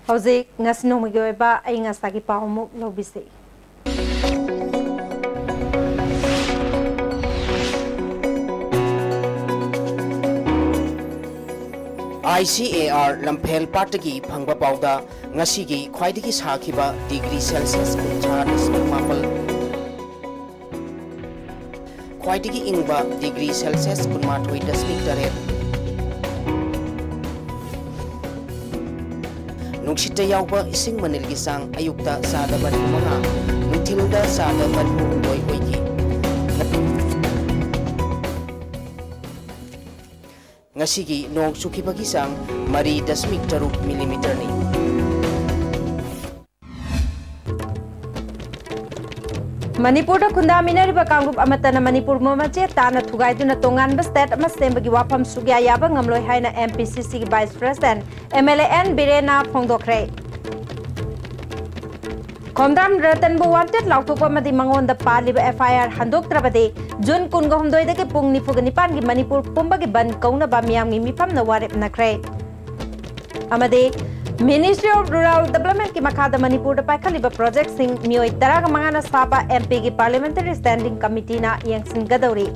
ꯍꯧꯖꯤꯛ ꯉꯁꯤ ꯅꯣꯡꯃꯒꯤ ꯑꯣꯏꯕ ꯑꯏꯪ ꯑꯁꯥꯒꯤ ꯄꯥꯎ ꯑꯃꯨꯛ ꯂꯧꯕꯤꯁꯤ꯫ I C A R ꯂꯝꯐꯦꯜ ꯄꯥꯠꯇꯒꯤ ꯐꯪꯕ ꯄꯥꯎꯗ ꯉꯁꯤꯒꯤ ꯈ꯭ꯋꯥꯏꯗꯒꯤ ꯁꯥꯈꯤꯕ degree Celsius ꯀꯨꯟꯊ꯭ꯔꯥ ꯗꯁꯃꯤꯛ ꯃꯥꯄꯜ, ꯈ꯭ꯋꯥꯏꯗꯒꯤ ꯏꯪꯕ degree Celsius ꯀꯨꯟꯃꯥꯊꯣꯏ ꯗꯁꯃꯤꯛ ꯇꯔꯦꯠ꯫ ꯅꯨꯡꯁꯤꯠꯇ ꯌꯥꯎꯕ ꯏꯁꯤꯡ ꯃꯅꯤꯜꯒꯤ ꯆꯥꯡ ꯑꯌꯨꯛꯇ ꯆꯥꯗ ꯃꯔꯤꯐꯨ ꯃꯉꯥ, ꯅꯨꯡꯊꯤꯜꯗ ꯆꯥꯗ ꯃꯔꯤꯐꯨ ꯍꯨꯝꯗꯣꯏ ꯑꯣꯏꯈꯤ꯫ ꯉꯁꯤꯒꯤ ꯅꯣꯡ ꯆꯨꯈꯤꯕꯒꯤ ꯆꯥꯡ ꯃꯔꯤ ꯗꯁꯃꯤꯛ ꯇꯔꯨꯛ ꯃꯤꯂꯤꯃꯤꯇꯔꯅꯤ꯫ ꯃꯅꯤꯄꯨꯔꯗ ꯈꯨꯟꯗꯥꯃꯤꯟꯅꯔꯤꯕ ꯀꯥꯡꯂꯨꯞ ꯑꯃꯠꯇꯅ ꯃꯅꯤꯄꯨꯔꯕꯨ ꯃꯆꯦꯠ ꯇꯥꯅ ꯊꯨꯒꯥꯏꯗꯨꯅ ꯇꯣꯉꯥꯟꯕ state ꯑꯃ ꯁꯦꯝꯕꯒꯤ ꯋꯥꯐꯝ ꯁꯨꯛꯌꯥ ꯌꯥꯕ ꯉꯝꯂꯣꯏ ꯍꯥꯏꯅ M P C C ꯒꯤ vice president, M L A N ꯕꯤꯔꯦꯟꯅ ꯐꯣꯡꯗꯣꯛꯈ꯭ꯔꯦ꯫ Khomdram ꯔꯇꯟꯕꯨ wanted ꯂꯥꯎꯊꯣꯛꯄ ꯑꯃꯗꯤ ꯃꯉꯣꯟꯗ ꯄꯥꯜꯂꯤꯕ F I R ꯍꯟꯗꯣꯛꯇ꯭ꯔꯕꯗꯤ ꯖꯨꯟ ꯀꯨꯟꯒ ꯍꯨꯝꯗꯣꯏꯗꯒꯤ ꯄꯨꯡ ꯅꯤꯐꯨꯒ ꯅꯤꯄꯥꯟꯒꯤ ꯃꯅꯤꯄꯨꯔ ꯄꯨꯝꯕꯒꯤ ꯕꯟꯗ ꯀꯧꯅꯕ ꯃꯤꯌꯥꯝꯒꯤ ꯃꯤꯐꯝꯅ ꯋꯥꯔꯦꯞꯅꯈ꯭ꯔꯦ꯫ ꯑꯃꯗꯤ Ministry of Rural Development ꯀꯤ ꯃꯈꯥꯗ ꯃꯅꯤꯄꯨꯔꯗ ꯄꯥꯏꯈꯠꯂꯤꯕ project ꯁꯤꯡ ꯃꯤꯑꯣꯏ ꯇꯔꯥꯒ ꯃꯉꯥꯅ ꯁꯥꯕ M P ꯒꯤ parliamentary standing committee ꯅ ꯌꯦꯡꯁꯤꯟꯒꯗꯧꯔꯤ꯫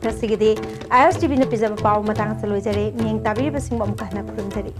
ꯉꯁꯤꯒꯤꯗꯤ ꯑꯥꯏ ꯑꯦꯁ ꯇꯤ ꯚꯤꯅ ꯄꯤꯖꯕ ꯄꯥꯎ ꯃꯇꯥꯡ ꯑꯁꯤꯗ ꯂꯣꯏꯖꯔꯦ꯫ ꯃꯤꯠꯌꯦꯡ ꯇꯥꯕꯤꯔꯤꯕꯁꯤꯡꯕꯨ ꯑꯃꯨꯛꯀ ꯍꯟꯅ ꯈꯨꯔꯨꯝꯖꯔꯤ꯫